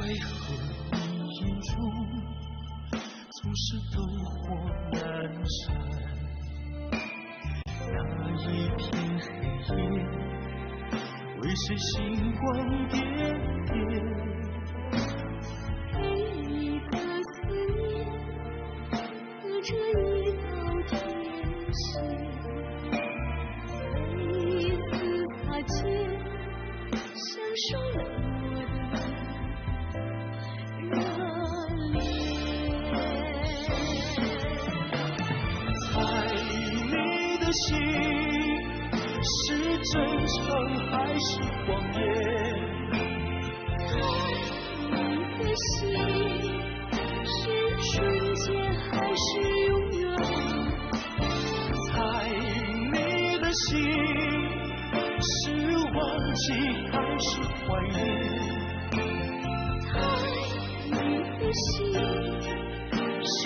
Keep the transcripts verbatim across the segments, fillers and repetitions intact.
黑夜中，总是灯火阑珊，那一片黑夜，为谁星光点点？黑夜的思念，隔着一道天线，再一次擦肩。 享受冷漠的热烈。猜你的心是真诚还是谎言？猜你的心是瞬间还是永远？猜你的心 是忘记还是怀念？猜你的心，是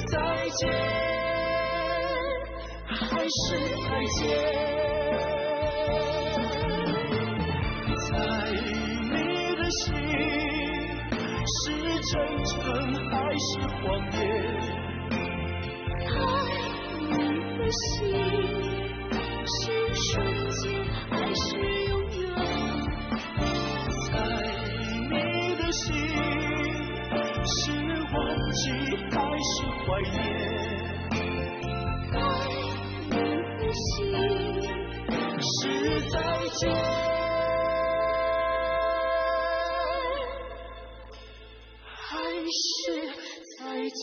再见还是再见？猜你的心，是真诚还是谎言？ 猜你的心，是瞬间还是永远？猜你的心，是忘记还是怀念？猜你的心，是再见 还是再见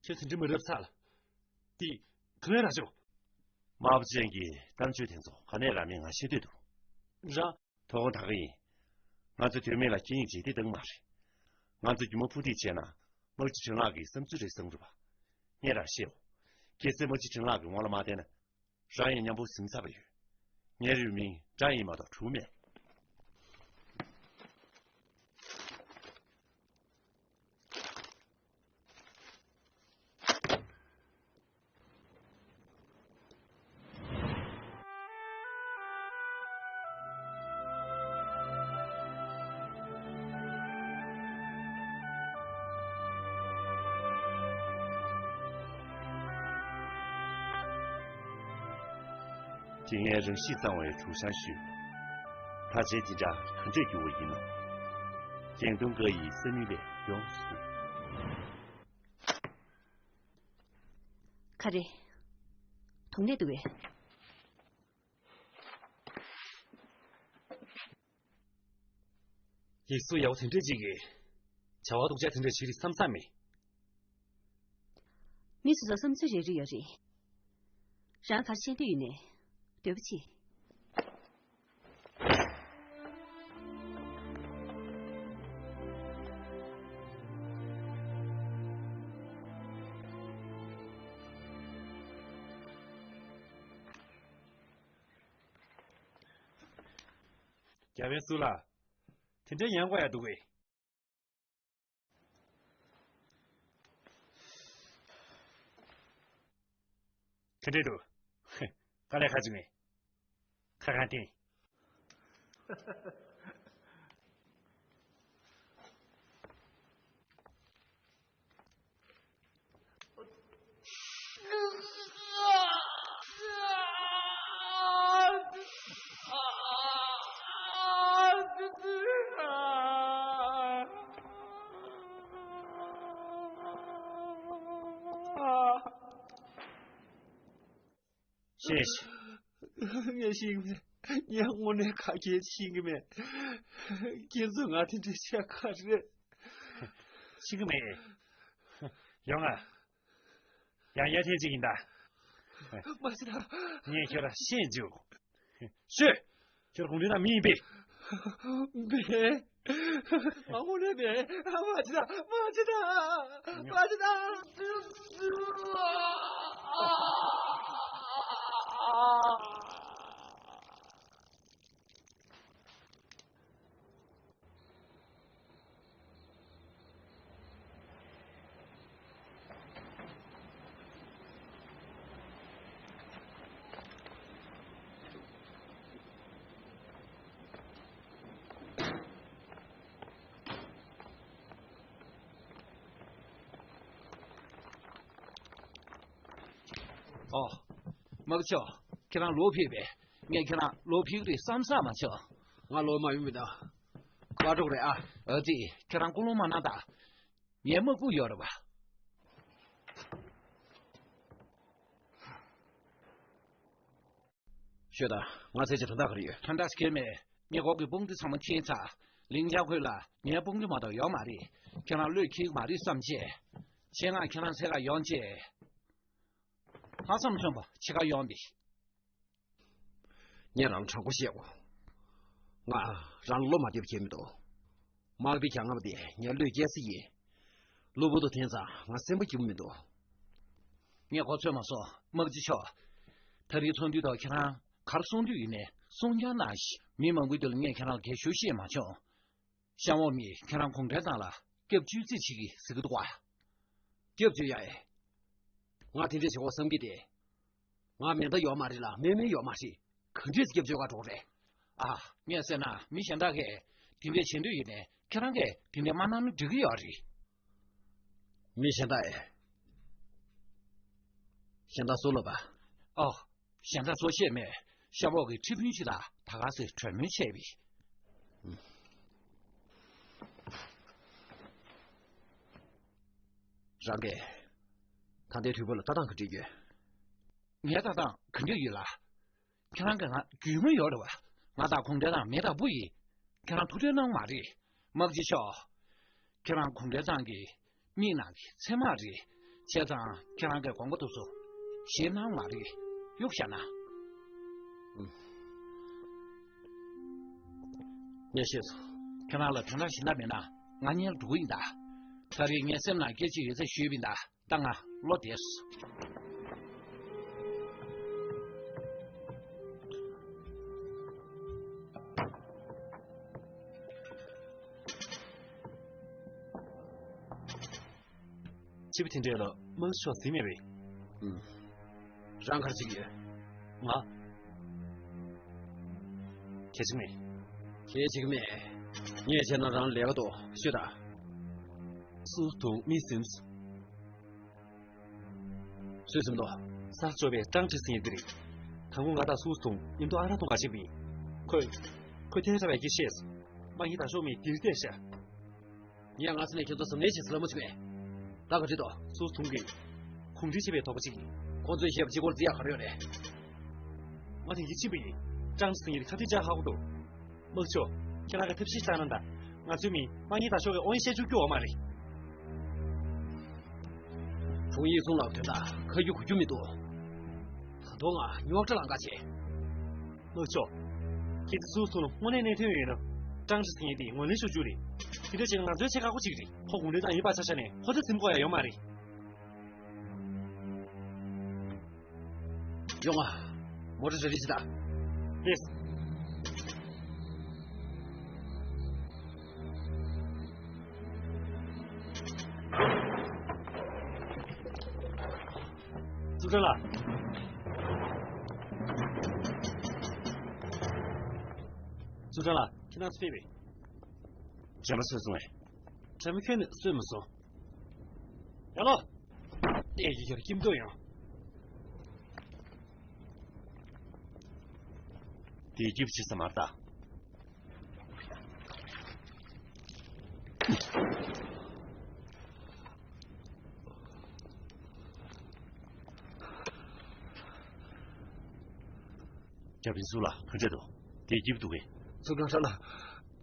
？ཁྱོད་ཚོ་འདྲི་མི་རབས་ཚ་ལ། དེ་ག་ལེ་ར་ཅོ། དམར་པོ་ཅན་གྱི་གཏམ་བརྗོད་དེ་ཚོ་ག་ནས་རག་མིན་ང་ཤེས་འདོད་འདུག་རང་། ཐོག་ཁོང་ད་ག་ཡིན། ང་ཚོ་དོན་མེད་ལ་སྐད་ཡིག་བརྗེ་སྟེ་བཏང་མ་རེད། ང་ཚོ་རྒྱུ་མ་ཕུ་ཏིག་བྱས་ན། དམག་སྤྱི་ཁྲིན་ལག་གི་བསམ་ཚུལ་རེད་བསམ་རུ་བ། ངས་རང་བཤད་འོ། གལ་སྲིད་དམག་སྤྱི་ཁྲིན་ལག་གི་ངོ་ལ་མ་བལྟས་ན། རང་ཡང་མཉམ་པོ་ཟིན་ཚར་བ་ཡོད། ངའི་རུས་མིང་སྒྲ་ཡིན་མ་གཏོགས་དྲུག་མེད། དེ་ངས་རང་གཤིས་གཙང་བའི་གྲུ་ཤང་ཞུས། ད་ཆའི་འདི་འདྲ་ག་འདྲས་འགྱུར་བ་ཡིན་ནམ། རྒྱང་མཐོང་ཀ་ཡི་ས་མིག་ལས་ཡོངས་སུ། ག་རེ། དུང་ནས་འདུག་གས། ཡིག་གཟུགས་ཡག་པོ་དེ་འདྲས་ཅིག་གིས། བྱ་བ་སྡུག་ཅག་དེ་འདྲས་བྱེད་རིགས་བསམ་བསམ་མེད། མི་སོ་སོ་བསམ་ཚུལ་རེ་རེ་ཡོད་རེད། རང་ག་རེ་བཤད་འདོད་ཡོད་ནས། འདོད་པ་བྱེད། རྒྱ་བལ་སུ་ལ། དེ་འདྲའི་ཡང་དགོས་ཡ་འདུག་གས། དེ་འདྲས་འདུག་དཀའ་ལས་ཁག་ཅིག་མེད། ཁ་ཁ་བསྟན། ཤེས། ངས་ཤེས་ཀྱི་མེད། ངས་དངོས་གནས་ག་གེ་ཤེས་ཀྱི་མེད། ཁྱེད་ཚོས་ང་དེ་འདྲ་བྱས་ག་རེ། ཤེས་ཀྱི་མེད། ཡོང་ང་། ཡང་ཡར་ཐེངས་གཅིག་ཡིན་ད། མ་བྱེད་ད། ངས་ཁྱོད་ལ་ཤེས་འཇུག་ཤོད། ཁྱོད་གུང་ཁྲན་ཏང་མི་ཡིན་པས། མེད། ང་དངོས་གནས་མེད། མ་བྱེད་ད། མ་བྱེད་ད། མ་བྱེད་ད། ཨོ། དམག་མཆོག་ཁྱེད་རང་ལོག་ཕེབས་པས། ངས་ཁྱེད་རང་ལོག་ཕེབས་ཀྱི་རེད་བསམ་ས་མ་བྱུང་། ང་ལོག་མ་ཡོང་མི་འདུག་བཀའ་དྲུག་རེད་ཨ། ཨ་ཙི། ཁྱེད་རང་ཀུན་སློང་མ་གནང་དང་།། ངའི་དམག་དཔུང་ཡོད་རེད་པ། ཤོད་དང་། ང་ཚེ་གཅིག་དོན་དག་ག་རེ་ཡོད། དོན་དག་ཁྱེད་མེད། ངས་འགོག་གི་དཔུང་སྡེ་ཚང་མ་འཁྱེར་ཚར། ལིང་ཅང་ཁུལ་ལ་ངའི་དཔུང་སྡེ་མ་གཏོགས་ཡོད་མ་རེད། ཁྱེད་རང་བློས་འཁེལ་གི་མ་རེད་བསམ་བྱས། ཆེད་མངགས་ཁྱེད་རང་འཚོལ་ག་ཡོང་བྱས། ལྷག་བསམ་མཚོན་པ་ཆེ་ཁ་ཡོང་སྟེ། ངས་རང་ལ་དྲང་པོ་བཤད་དགོས། ང་རང་ལ་བློ་མ་བདེ་བ་བྱས་མི་འདུག་དམག་སྡེ་བྱ་ལྔ་པ་དེ་ངའི་བློས་བཀལ་ས་ཡིན། གློ་བུར་དུ་འཐེན་ཙང་ང་སེམས་པ་སྐྱིད་པོ་མི་འདུག་ངས་གོ་ཚོད་མ་སོང་། དམག་སྤྱི་མཆོག་ད་རེས་ཚོགས་འདུའི་ཐོག་ཁྱེད་རང་ག་རེ་གསུང་འདོད་ཡོད་ནའི་གསུང་རྐྱང་གནང་ཞིག་མི་མང་པོའི་མདུན་ལ་ངས་ཁྱེད་རང་ལ་གང་ཞུ་ཤེས་མ་བྱུང་། གཤམ་འོག་མིས་ཁྱེད་རང་གུང་ཁྲན་ཏང་ལ་སྐྱབས་བཅོལ་རྩིས་བྱེད་ཀྱི་ཟེར་གྱི་འདུག་བ། སྐྱབས་བཅོལ་ཡ་ཨེ། ང་དེ་འདྲས་བྱེད་དགོས་བསམ་གྱི་དེ། ང་མེ་མདའ་ཡོད་མ་རེད་ལ་མེ་མེ་ཡོད་མ་རེད། ག་འདྲས་སྐྱབས་བཅོལ་ག་འགྲོ་རེད། ཨ། ངས་ཟེར་ན་མི་གཞན་དག་གིས་དེ་འདྲས་བྱེད་འདོད་ཡོད་ནས་ཁྱེད་རང་གིས་དེ་འདྲས་མ་གནང་ན་འགྲིག་གི་ཡོད་རེད། མི་གཞན་དག་ཨེ། གཞན་དག་སུ་ལབ་པ། ཨོ། གཞན་དག་སུ་ཤེས་མེད། གཤམ་འོག་གི་ཁྲི་དཔོན་ཞིག་ལ་ད་ག་སེ་གྲོས་མོལ་བྱས་པས། རང་གིས་ད་ལྟའི་དུས་བབ་ལ་ལྟ་སྟངས་ག་འདྲས་ཡོད། ངའི་ལྟ་སྟངས་ག་འདྲས་ཡོད་ལ། ཁྱེད་རང་གིས་ང་རྒྱུས་མངའ་ཡོད་རེད་བ། ང་དང་གུང་ཁྲན་ཏང་མེ་དང་སྤུ་ཡིན། ཁྱེད་རང་ཐུགས་ཁྲལ་གནང་མ་རེད། དམག་སྤྱི་མཆོག་ཁྱེད་རང་གུང་ཁྲན་ཏང་གི་མིག་ནང་གི་ཚེར་མ་རེད། བྱས་ཙང་ཁྱེད་རང་གི་དགོངས་པ་དེ་ཚོ་བཞེས་གནང་མ་རེད། གཡུག་བཞག་ན། ངས་ཤེས་སོང་། ཁྱེད་རང་ལ་དོན་དག་གཞན་དག་མེད་ན་ང་གཉིས་ལ་འགྲོ་གི་ཡིན་ད། ད་རེས་ངའི་སེམས་ནང་སྐད་ཆ་ཡོད་ཚད་ཞུས་པ་ཡིན་ད། ད་ང་བློ་བདེ་སོང་། ཕྱི་པོ་དེ་འདྲས་ལ་དམག་ཤོག་ཟིན་མེད་པས། ཨུམ། རང་ག་རེ་བྱེད་ཀྱི་ཡོད། ང་། གལ་ཆེ་མེད། གལ་ཆེ་གི་མེད། ངས་བྱས་ན་རང་ལས་ཀ་ཏོ་ཤོད་ད། སུ་དུང་མི་སིམས། སུས་སེམས་དོ། སར་འབྱོར་བའི་ཀྲང་ཀྲི་སིང་ཡིན་འདི་རེད། དང་པོ་ང་དང་སུ་ཐུང་མཉམ་དུ་ཨ་རག་འཐུང་ག་ཕྱིན་པ་ཡིན། ཁོས། ཁོས་ཐལ་དྲགས་པའི་སྐད་བཤད་སོང་། དམག་མི་དང་ཤོག་མི་འདིར་བསྡད་ཤག་ངས་ང་ཚོ་ནས་ཁྱོད་ཚོ་གཟབ་ནན་བྱེད་ཟེར་ལབ་མ་བྱུང་ངས། ད་ག་འདྲི་དོ། སུ་ཐུང་གིས། གུང་ཁྲན་ཆེ་བའི་དོགས་པ་གཅིག་ཡིན། ཁོང་ཚོས་བཤད་པ་གཅིག་པོར་བརྩི་ཡག་ག་རེ་ཡོད་རེད། ང་དེ་གི་ཕྱིན་པ་ཡིན། ཀྲང་ཀྲི་སིང་ཡིན་ཁ་གཏད་བཅག་ཧ་གོ་འདུག་དམག་ཤོག་ཁྱེད་རང་གི་ཐབས་ཤེས་བཞག་ན་འདྲ། ང་ཚོའི་མི་དམག་ཉེན་དང་ཤོག་གི་དབང་ཡིག་བཤད་བཅུག་རྒྱུ་ཡོད་མ་རེད། དྲུང་ཡིག་ཚུང་ལགས་དོན་དག་ཁ་རྒྱུ་གོ་རྒྱུ་མི་འདུག་ད་དུང་ང་རྙོག་དྲ་ལང་ཀ་བྱེད། དམག་ཤོག་ཁྱེད་ཚོ་སུ་ཚོ་ལ་དངོས་གནས་གནད་དོན་ཡོད་ན། ཀྲང་ཀྲི་སིང་ཡིན་དེ་ངོས་ལེན་ཞུ་རྒྱུ་རེད། དེ་འདྲ་བྱས་ན་ང་ཚོའི་ཆེད་ཁག་པོ་གཅིག་རེད། ཁོ་གུང་ཁྲན་ཏང་ཡིན་པ་ཆ་བཞག་ནས་ཁོ་ཚོ་སེམས་ཁོག་ཡ་ཡོད་མ་རེད། ཡོང་ང་། མོ་ཊ་གྲ་སྒྲིག་བྱེད་དང་། ཡེས། ཙུའུ་ཀྲང་ལགས། ཙུའུ་ཀྲང་ལགས། ཁྱེད་རང་ཚོ་ཕེབས་པས། དྲན་པ་གསོས་སོང་ངས། དྲན་པ་ཁྱོན་ནས་གསོས་མ་སོང་། ཡ་ལོ། ཨེ་ཡི་ཡར་ཀིམ་ཏོ་ཡང་། དེ་རྒྱུ་ཆེ་ས་མ་རེད་ད། རྒྱ་ཕིན་སུ་ལ་ག་འདྲས་འདུག་དེ་སྐྱིད་པོ་འདུག་གས། ཙུའུ་ཀྲང་ཧྲ་ལགས།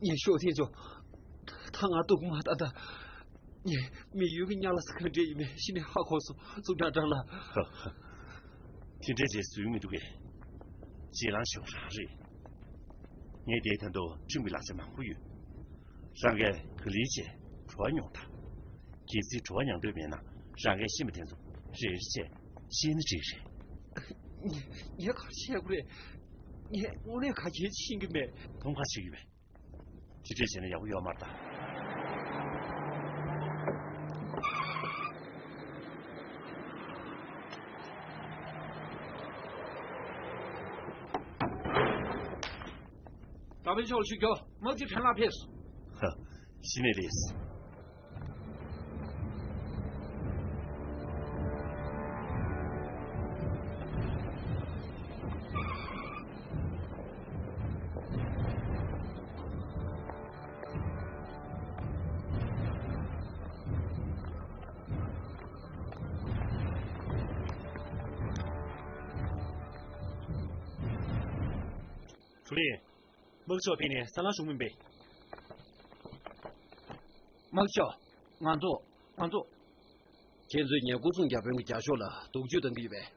ངས་ཤོག་ཐེངས་ཆོག་ད་ང་སྡུག་མ་ད་ད། ངས་མི་ཡུལ་གྱི་གཉའ་ལ་ས་ག་འདྲས་ཡིན་མིན་ཤི་ནས་ཧ་གོ་སོང་ཙུའུ་ཀྲང་ཀྲང་ལགས། དེ་འདྲས་བྱས་བཟོས་མི་འདུག་གས། རྗེས་ལང་ཤོག་རང་རེད། ངས་དེའི་དོན་དུ་ཁྲིམས་ཀྱི་ལག་ཆ་མང་པོ་ཡོད། རང་གིས་ག་ལེར་བྱས་བྲོ་བ་མྱོང་དང་། གལ་སྲིད་བྲོ་བ་མྱོང་འདོད་མེད་ན། རང་གིས་ཤེས་པ་དེ་ཚོ་རེ་རེ་བྱས་ཤེས་ན་འགྲིག་རེད། ངས་ག་རེ་བཤད་དགོས་རེད། ངས་དངོས་གནས་ག་གེ་ཤེས་ཀྱི་མེད། དོན་ག་རེ་བྱེད་ཀྱི་ཡོད་པས། དེ་འདྲས་བྱས་ན་ཡག་པོ་ཡོད་མ་རེད་ད། ད་བེད་ཆོག་ཞུ་རྒྱུ། དམག་སྤྱི་ཁྲེན་ལགས་ཕེབས་སོང་། ཧ། གཞི་ནས་རེད། ཀྲུའུ་ལི། དམག་ཤོག་ཕེབས་ནས་ས་ལམ་ཞུགས་མིན་པས། དམག་ཤོག་ང་ཚོ། ང་ཚོ། ཁྱེད་ཚོས་ངའི་སྐུ་སྲུང་བརྒྱ་དཔོན་གྱི་རྒྱ་ཤོག་ལ་སྡུག་སྦྱོང་གཏང་གི་ཡོད་པས།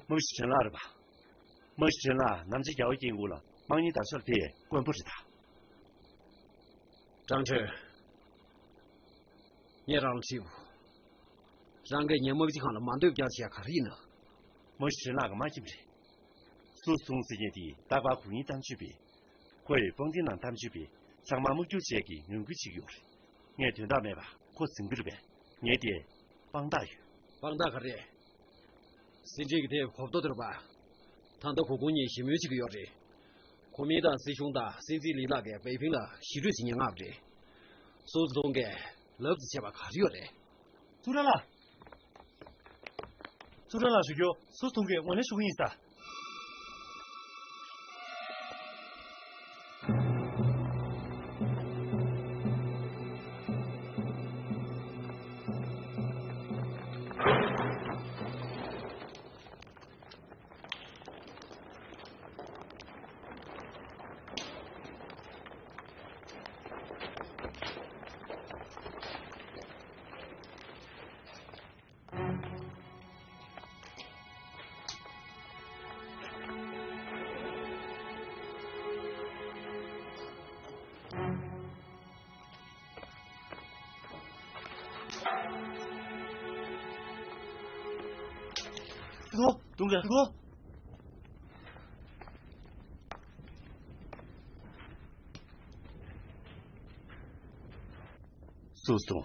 དམག་སྤྱི་ཁྲེན་ལགས་རེད་པ། དམག་སྤྱི་ཁྲེན་ལགས་ནམ་ཕྱེད་རྒྱལ་བ་སྐྱེ་དགུ་ལ་དམག་གཉེར་དར་ཤོར་དེ་དཀོན་པོ་རེད་ད། ཀྲང་ཁྲེན། ངས་རང་ལ་དྲིས། རང་གིས་ངའི་དམག་སྤྱི་ཁང་ལ་མ་འདོད་རྐྱང་བྱས་ག་རེ་ཡིན་ན། དམག་སྤྱི་ཁྲེན་ལགས་ཀྱི་དམག་ཁྱིམ་རེད། སུ་སུ་ཟེར་མཁན་དེ་རྟག་པར་སྒུག་ཉིན་གཏམ་བརྗོད་པས། ཁོ་ཡི་དཔུང་སྡེའི་ནང་གཏམ་བརྗོད་པས་ཚང་མ་དམག་རྒྱུག་བྱས་ཀྱི་ངན་སྐུལ་བྱེད་ཀྱི་ཡོད་རེད། ངས་དོན་དག་མེད་པ་ཁོ་ཟིན་གྱི་རེད་པས། ངས་དེ་དཔང་རྟགས་ཡོད། དཔང་རྟགས་ག་རེ། ཟིན་བྲིས་ཀྱི་དེབ་གོ་རྟོགས་དེ་རེད་པ། ད་ལྟ་གུང་ཁུན་གཉིས་ཞི་མོལ་བྱེད་ཀྱི་ཡོད་རེད། ཁོ་མིང་དང་སྲིད་གཞུང་དང་སྲིད་འཛིན་ལི་ལགས་ཀྱིས་པེ་ཕིང་ལ་ཞི་གྲོས་བྱེད་མཁན་ལྔ་རེད། སུ་ཙི་ཐུང་གིས་ལབ་ཙམ་བྱས་པ་ག་རེ་ཡོད་རེད། ཙུའུ་ཀྲང་ལགས། ཙུའུ་ཀྲང་ལགས་ཞུ་རྒྱུ། སུ་ཙི་ཐུང་གིས་ངོས་ལེན་ཞུ་གི་ཡིན་ས། ལོ། དུང་ར་ལོ། སུ་སུ།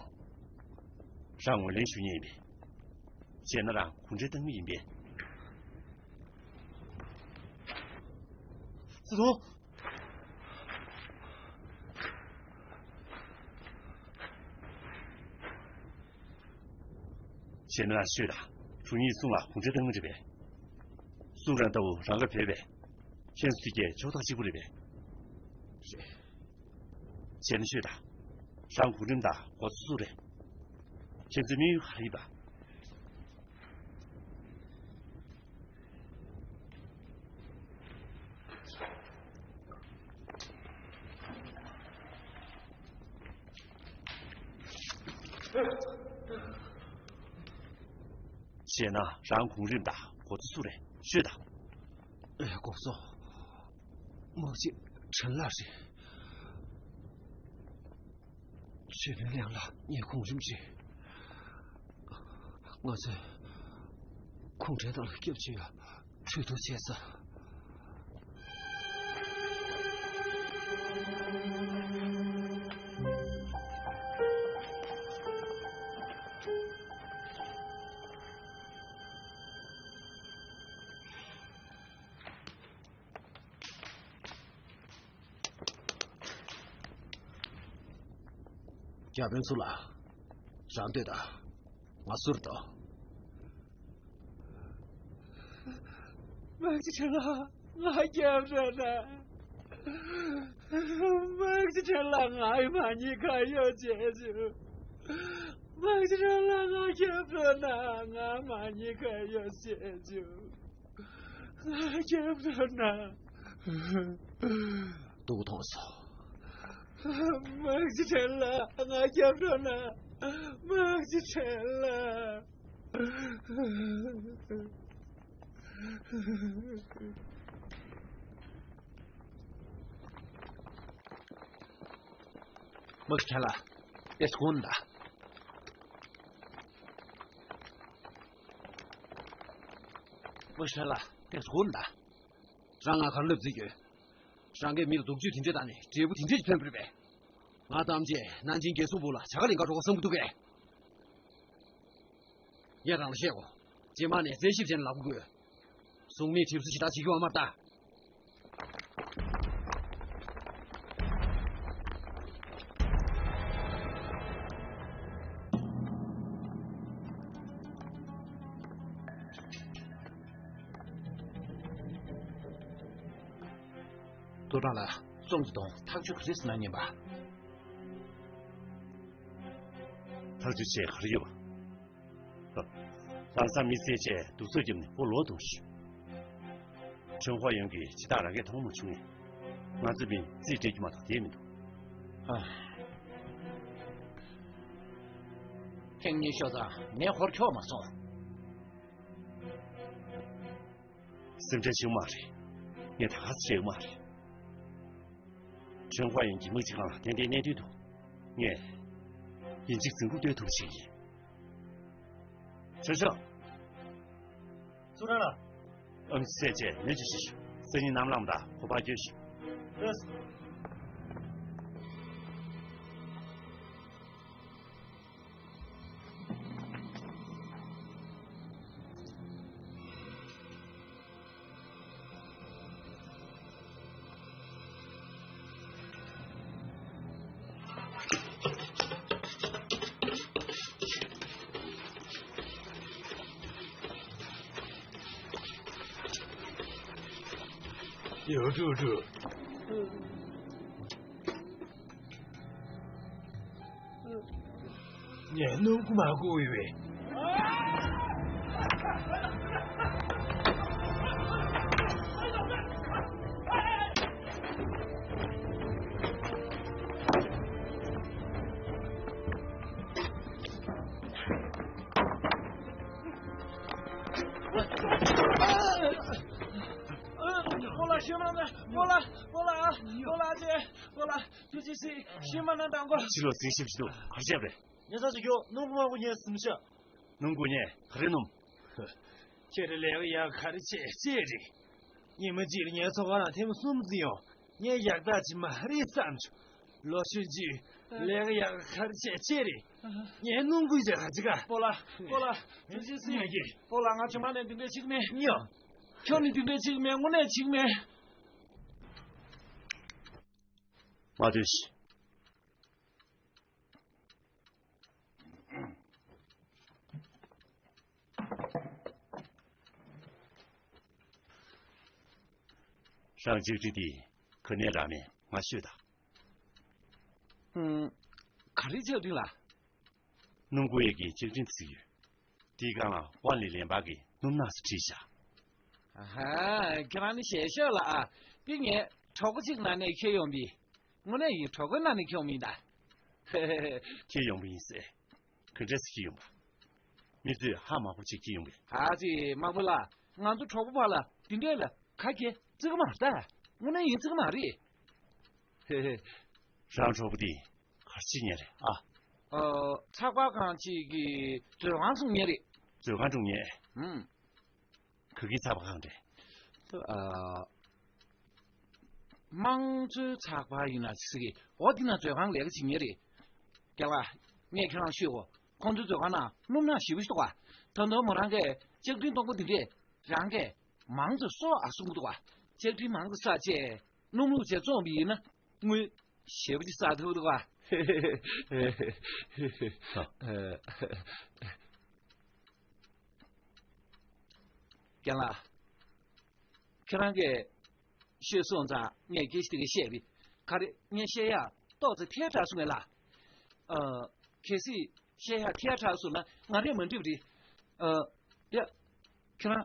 རང་ངོས་ལེན་ཞུ་མཁན་ཡིན་པས། བྱས་ན་རང་གུང་ཁྲན་ཏང་མི་ཡིན་པས། སུ་སུ། བྱས་ན་ཤོད་དང་། དྲུང་ཡིག་སུང་ལགས་གུང་ཁྲན་ཏང་མི་རེད་པས། སུང་རང་ལྟ་བུ་རང་ག་བོད་པས། ཁྱེད་ཚོ་དེ་གས་ཕྱོགས་མཐའ་གཅིག་པུ་རེད་པས། རེད། བྱས་ན་ཤོད་དང་། རང་གོ་རིམ་དང་གོ་ཚོད་སུ་རེད། ཁྱེད་ཚོའི་དམིགས་ཡུལ་ག་རེ་ཡིན་པ། བྱས་ན་རང་གོ་རིམ་དང་གོ་ཚོད་སུ་རེད། ཤོད་དང་། ཨེ། གོང་སོ། དམག་སྤྱི་ཁྲེན་ལགས་རེད། ཞུས་ནན་ལིང་ལགས། ངའི་གོ་རིམ་རེད། ང་ཚོས་གུང་ཁྲན་ཏང་ལ་སྐྱབས་བཅོལ་ཡ་གྲོས་བསྡུར་བྱས་ས། བརྒྱ་དཔོན་ཚུར་ལ། རང་སྡོད་དང་། ང་ཟུར་དང་། དམག་སྤྱི་ཁྲེན་ལགས། ང་སྐྱབས་བཅོལ་གནང་། དམག་སྤྱི་ཁྲེན་ལགས། ང་མ་ཉེས་ཁ་གཡོགས་བྱས་བྱུང་། དམག་སྤྱི་ཁྲེན་ལགས། ང་སྐྱབས་བཅོལ་གནང་། ང་མ་ཉེས་ཁ་གཡོགས་བྱས་བྱུང་། ང་སྐྱབས་བཅོལ་གནང་། སྡུག་གུ་མཐོང་སོང་། དམག་སྤྱི་ཁྲེན་ལགས། ང་སྐྱབས་བཅོལ་གནང་། དམག་སྤྱི་ཁྲེན་ལགས། མོ་ཁྲ་ལ་ཏེ་སྐོན་ད། མོ་ཁྲ་ལ་ཏེ་སྐོན་ད། རང་ང་གར་ལབ་རྩིས་ཡོད། རང་གིས་མི་ལ་སྡུག་སྤྱོད་དེ་འདྲས་བཏང་ནས་འབྲས་བུ་དེ་འདྲས་ཀྱི་ཐོན་པ་རེད་པས། ང་ཐམས་ཅད་ནང་ཆེན་རྒྱལ་སྲུང་པོ་ལ་བྱ་དགའ་ལེན་ག་འགྲོ་ག་བསམ་གྱི་འདུག་གས། ངས་རང་ལ་བཤད་གོ། རྗེས་མ་ནས་རྩད་ཞིབ་བྱས་ནས་ལབ་དགོས། གཟུགས་མེད་གྲིབ་སོ་ཞེ་དྲག་བྱེད་རྒྱུ་ཡོད་མ་རེད་ད། ཏོ་ཀྲང་ལགས། བཙོང་གི་གཏོང་ཐག་གཅོད་ག་རེ་ཟེར་ན་ཉན་པ། ཐག་གཅོད་བྱས་ག་རེ་ཡོད་པ། ལམ་སང་མི་བསད་བྱས་གདུག་རྩུབ་བརྒྱབ་ནས་ཕོ་ལོག་གཏོང་ཤིག་ཁྲོན་ཧྭ་ཡོན་གྱི་ཇི་ལྟར་རང་གིས་མཐོང་མ་བྱུང་ངས། ང་ཚོ་མི་རྩིས་སྤྲད་རྒྱུ་མ་གཏོགས་བསྡད་མི་འདུག་ཨ། ཐེངས་གཉིས་ཤོག་ཙང་ངས་ཧོར་འཁྱོག་མ་སོང་། སེམས་ཁྲལ་བྱེད་མ་རེད། ངས་ད་ག་ཚོད་བྱེད་མ་རེད། ཁྲོན་ཧྭ་ཡོན་གྱི་དམག་སྤྱི་ཁང་ལ་ཏན་ཏན་གནས་དོན་འདུག་ངས་ཡིན་གཅིག་འཛིན་སྐུ་སྟོན་ཐུབ་ཞིག་ཡིན། ཆོས་སྐྱོང་། ཙུ་ར་ལ། ཨམ་ཆི་བསད་བྱས་ནད་བཅོས་ཤིག་སང་ཉིན་ནམ་ལངས་དང་ཁོ་པར་བསྐྱོད་ཤིག་ཡོ་ཀྲུ་ཀྲུ། ངས་སྣུམ་ཁུག་མ་བསྐུར་བས། སྤོ་ལགས། ཤི་མ་ན། སྤོ་ལགས། སྤོ་ལགས། སྤོ་ལགས་ཨ། སྤོ་ལགས་ཨ་ཅེ། སྤོ་ལགས། ཐུགས་རྗེ་གཟིགས། ཤི་མ་ན་དང་གོ། ཕྱི་ལོགས་གཟིགས་ཞིབ་ཞིག་འདུག་ག་རེ་བྱས་པ་རེད། ཉེ་ས་ཞིག་ཡོད། སྣུམ་ཁུག་མ་བསྐུར་ཉེས་ཟིན་ཤག་སྣུམ་བསྐུར་ཉེས། ག་རེ་སྣུམ། ཁྱེད་རང་ལས་ཀ་ཡག་ག་རེ་བྱས་བྱས་རེད། ཉི་མ་གཅིག་ལ་ངའི་ཚོང་ཁང་ནང་ཐེངས་མ་གསུམ་ཙམ་ཡོང་། ངས་ཡག་ཐག་ཆོད་མ་རེད་བསམ་བྱུང་། ལོ་གཞོན་གྱིས་ལས་ཀ་ཡག་ག་རེ་བྱས་བྱས་རེད། ངས་སྣུམ་བསྐུར་བྱས་ག་ཅི་ག་སྤོ་ལགས། སྤོ་ལགས། ཐུགས་རྗེ་གཟིགས། ངས་ཀྱིས། སྤོ་ལགས། ང་ཇོ་མ་ནས་འདི་འདྲས་ཅིག་མེད། ཉོ། ཁྱོད་ནི་འདི་འདྲས་ཅིག་མེད། དངོས་གནས་ཅིག་མེད། མ་ཐོས་ཤིག་རང་ལྕགས་རི་དེ་ག་ནས་རག་མེད་ང་ཤོད་དང་། ཨུམ། ག་རེ་ལྕགས་རི་ལ། སྣུམ་བསྐུར་ཡས་ཀྱི་ལྕགས་རི་ཟིག་ཡོད། དེའི་སྒང་ལ་ཝང་ལི་ལན་པ་གི་སྣུམ་ནག་ཟེར་བྲིས་བཞག་ཨ་ཧ། ཁྱེད་རང་ནི་ཞལ་ཤོད་ལ་ཨ། འདི་ངས་གྲོགས་པོ་གཅིག་ནང་ནས་ཁྱེར་ཡོང་པས། དངོས་གནས་ཡིན། གྲོགས་པོའི་ནང་ནས་ཁྱེར་ཡོང་མིན་ད། ཁྱེར་ཡོང་པ་ཡིན་ཟེར། ག་འདྲས་སེ་ཁྱེར་ཡོང་པ། མི་ཚོས་ཧ་མ་གོ་བྱས་ཁྱེར་ཡོང་པས། ཨ་ཙི། དམག་དཔོན་ལགས། ང་ཚོ་གྲོགས་པོ་བར་ལ་འདི་འདྲས་ལ་ཁ་གྱེས་བརྩི་གི་མ་རེད་ད། དངོས་གནས་ཡིན། བརྩི་གི་མ་རེད། ཧེ་ཧེ། རང་གྲོགས་པོ་འདི་ག་རེ་བྱེད་མཁན་རེད་ཨ། ཨ། ཚགས་པར་ཁང་གཅིག་གི་མཛོད་ཁང་སྲུང་མཁན་རེད། མཛོད་ཁང་སྲུང་མཁན། ཨུམ། ག་གི་ཚགས་པར་ཁང་རེད། ཨ། དམངས་གཙོའི་ཚགས་པར་ཡིན་ན་ཅི་ཟེར་གི། འོ་འདི་ན་མཛོད་ཁང་ལས་ཀ་བྱེད་མཁན་རེད། རྒན་ལགས། ངས་ཁྱེད་རང་ཤོད་གོ། ཁོང་ཚོའི་མཛོད་ཁང་ནང་སྣུམ་ནག་ཞེ་པོ་ཞིག་འདུག་ག་ད་དུང་མོ་རང་གིས་ལྕགས་རིའི་སྡོང་པོ་འདི་འདྲས་རང་གིས་མང་ཙམ་གསོ་ཨ་གསུང་གི་འདུག་ག་ལྕགས་རི་མང་ཙམ་བསགས་བྱས་སྣུམ་བླུགས་བྱས་བཙོངས་པ་ཡིན་ན་དངུལ་ཞེ་པོ་ཅིག་བསགས་ཐུབ་འདུག་ག་ཧ། རྒན་ལགས། ཁྱེད་རང་གིས་ཤོད་སོང་ཙང་ངས་སྐད་ཆ་དེ་ག་བཤད་པས། ག་རེ། ངས་བཤད་ཡག་ཏོག་ཙེ་ཐལ་དྲགས་སོང་ངས་ལགས། ཨ། གལ་སྲིད་བཤད་ཡག་ཐལ་དྲགས་སོང་ན་ང་རས་མ་འགྲིག་པ་རེད། ཨ། ཡ། ཁྱེད་རང་།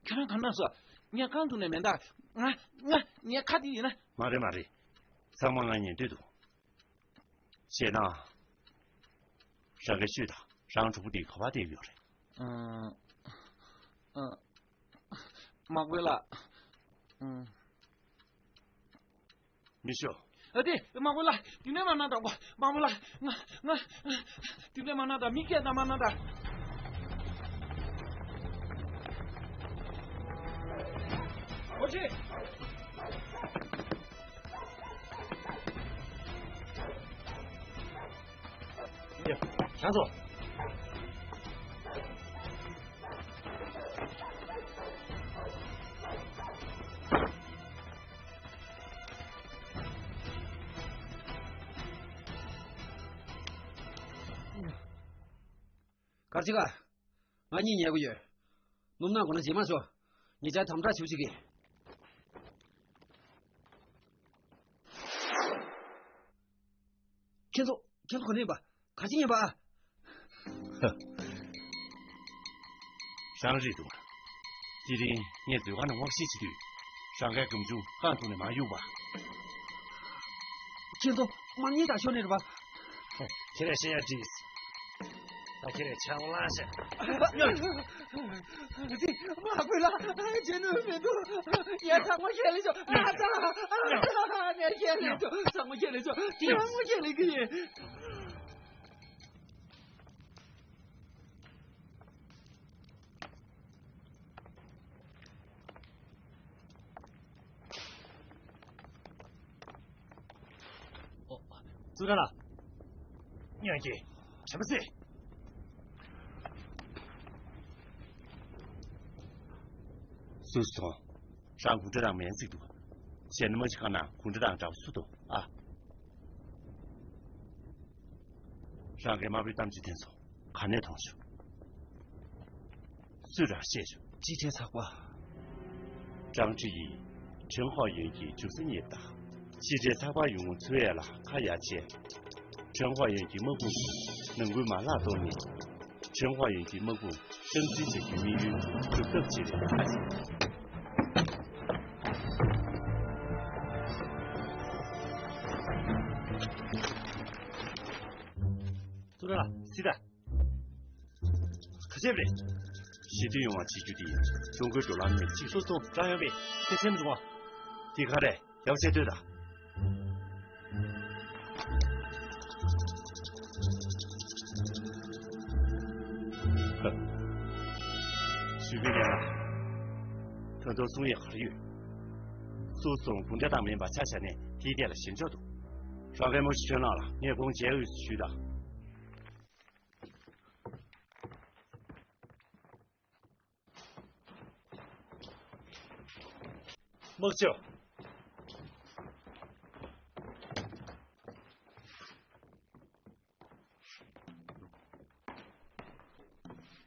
ཁྱེད་རང་ག་ན་སོང་། ངས་རྐང་ཐུག་ནས་མེ་མདའ། ང་། ང་། ངའི་ཁ་དེ་ཡིན་ན། མ་རེད་མ་རེད། ཚང་མ་ང་ཉན་འདོད་འདུག་བྱས་ན། རང་གིས་ཤོད་དང་། རང་གྲོགས་པོ་དེ་ག་པར་བསྡད་ཡོད་རེད། ཨ། ཨ། དམག་དཔོན་ལགས། ཨ། མི་ཤོག་ཨ་དེ་དམག་དཔོན་ལགས། དེ་ནས་མ་གནང་དང་གོ། དམག་དཔོན་ལགས། ང་ང་དེ་ནས་མ་གནང་དང་། མི་སྐད་དང་མ་གནང་དང་། ཨོ་ཅི། ཡ། ཁྱང་ཚོ། གར་ཅི་ག་ང་གཉིས་ཉལ་གི་ཡོད། སྣུམ་ནང་གོ་ན་རྗེས་མ་ཤོག་ཉེ་ཆར་དམ་དྲག་ཞུ་ཅིག་གི། ཁྱེད་ཚོ། ཁྱེད་ཚོ་ག་ནས་ཡིན་པ། ག་ཅི་ཡིན་པ། ཧ། རང་རེད་འདུག་དེ་རིང་ངས་མཛོད་ཁང་ནང་དབང་ཤེད་བྱེད་དུས། རང་གའི་སྒམ་ཆུང་རྐང་ཐུག་ནས་མར་གཡུགས་པ། ཁྱེད་ཚོ་མ་ཉེས་དང་ཤོར་ནས་རེད་པ། ཁྱེད་རས་བཤད་ཡ་འགྲིག་ད་ཁྱེད་རས་ཆང་བླངས་ཤག་ཅི། མ་དགོས་ལ། བྱེད་ནུས་མི་འདུག་ཡ། ཚང་མ་ཁྱེར་ལས་ཆོག་ཨ་ཙ། ཨ་ཙ། ངས་ཁྱེར་ལས་ཆོག་ཚང་མ་ཁྱེར་ལས་ཆོག་ཚང་མ་ཁྱེར་ལས་ཀྱི་ཡིན། ཙུའུ་ཀྲང་ལགས། ཉང་གི། དྲན་པ་གསོས། སུས་སོང་། རང་གུང་ཁྲན་ཏང་མེན་ཚིག་འདུག་གཞན་མ་ཅིག་ཁ་ན་གུང་ཁྲན་ཏང་འདྲ་བོ་སུ་འདུག་ཨ། རང་གི་དམར་པོའི་གཏམ་རྒྱུད་དེ་ཚོ་ག་ནས་མཐོང་བྱུང་། སུས་རང་བཤད་བྱུང་། ཅི་ཁྲའི་ཚགས་པར། ཀྲང་ཀྲི་ཡིས་ཁྲེན་ཧའོ་ཡོན་གྱི་རྒྱུག་ས་རྙེད་པ་དང་། ཅི་ཁྲའི་ཚགས་པར་ཡོང་ངོ་འཚོལ་ཡ་ལ་ཁ་ཡ་བྱས། ཁྲེན་ཧའོ་ཡོན་གྱི་དམག་དཔུང་གིས་ནང་ཁུལ་མ་ལག་གཏོར་ནས། ཁྲེན་ཧྭ་ཡོན་གྱི་དམག་དཔུང་སྟངས་འཛིན་བྱེད་རྒྱུའི་དམིགས་ཡུལ་འགྲུབ་ཐབས་བྱེད་པའི་ཁ་ཆེ། ཙུའུ་ཀྲང་ལགས། སི་ད། ཁ་ཤས་རེད། ཞི་བདེ་ཡོང་བ་བྱེད་རྒྱུ་དེ་ཀྲུང་གོའི་འགྲོ་ལམ་ནས་གཅིག་སོ་སོ་ཀྲང་ཡོང་བའི་ཐེ་ཚེམ་རུང་བ། དེ་ག་རེད། ཡག་བྱས་ལྟོས་དང་། ཞུས་པའི་ལན་ལ། ད་དུང་གསུང་ཡས་ག་རེ་ཡོད། སུ་སོང་གུང་ཁྲན་ཏང་མིན་པ་ཆ་བཞག་ནས་དེའི་ཐད་ལ་ཞིབ་འཇོག་འདུག་རང་གའི་མོ་ཞིག་ཁྱོད་ནང་ལ་ངས་དགོངས་བཞེས་འོས་སུ་ཞུས་དང་། དམག་སྤྱི།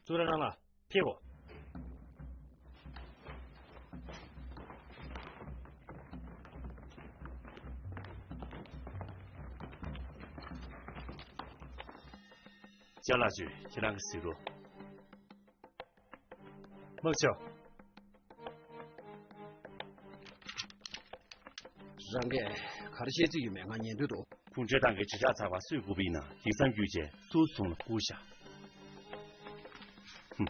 ཙུའུ་ཀྲང་ལགས། ཕེབས་འོ། ཅ་ལག་ཅུས་ཁྱེད་རང་གིས་གཟིགས་རོགས། དམག་སྤྱི། རང་གིས་ག་རེ་བཤད་རྩིས་ཡོད་མེད་ང་ཉན་འདོད་འདུག་གུང་ཁྲན་ཏང་གི་དྲིལ་བསྒྲགས་ཚགས་པར་སུས་བསྐུར་བ་ཡིན་ན་ཡིག་ཚང་བརྒྱུད་བྱས་སུའུ་ཙི་ཐུང་ལ་བསྐུར་བཞག་ཧུམ།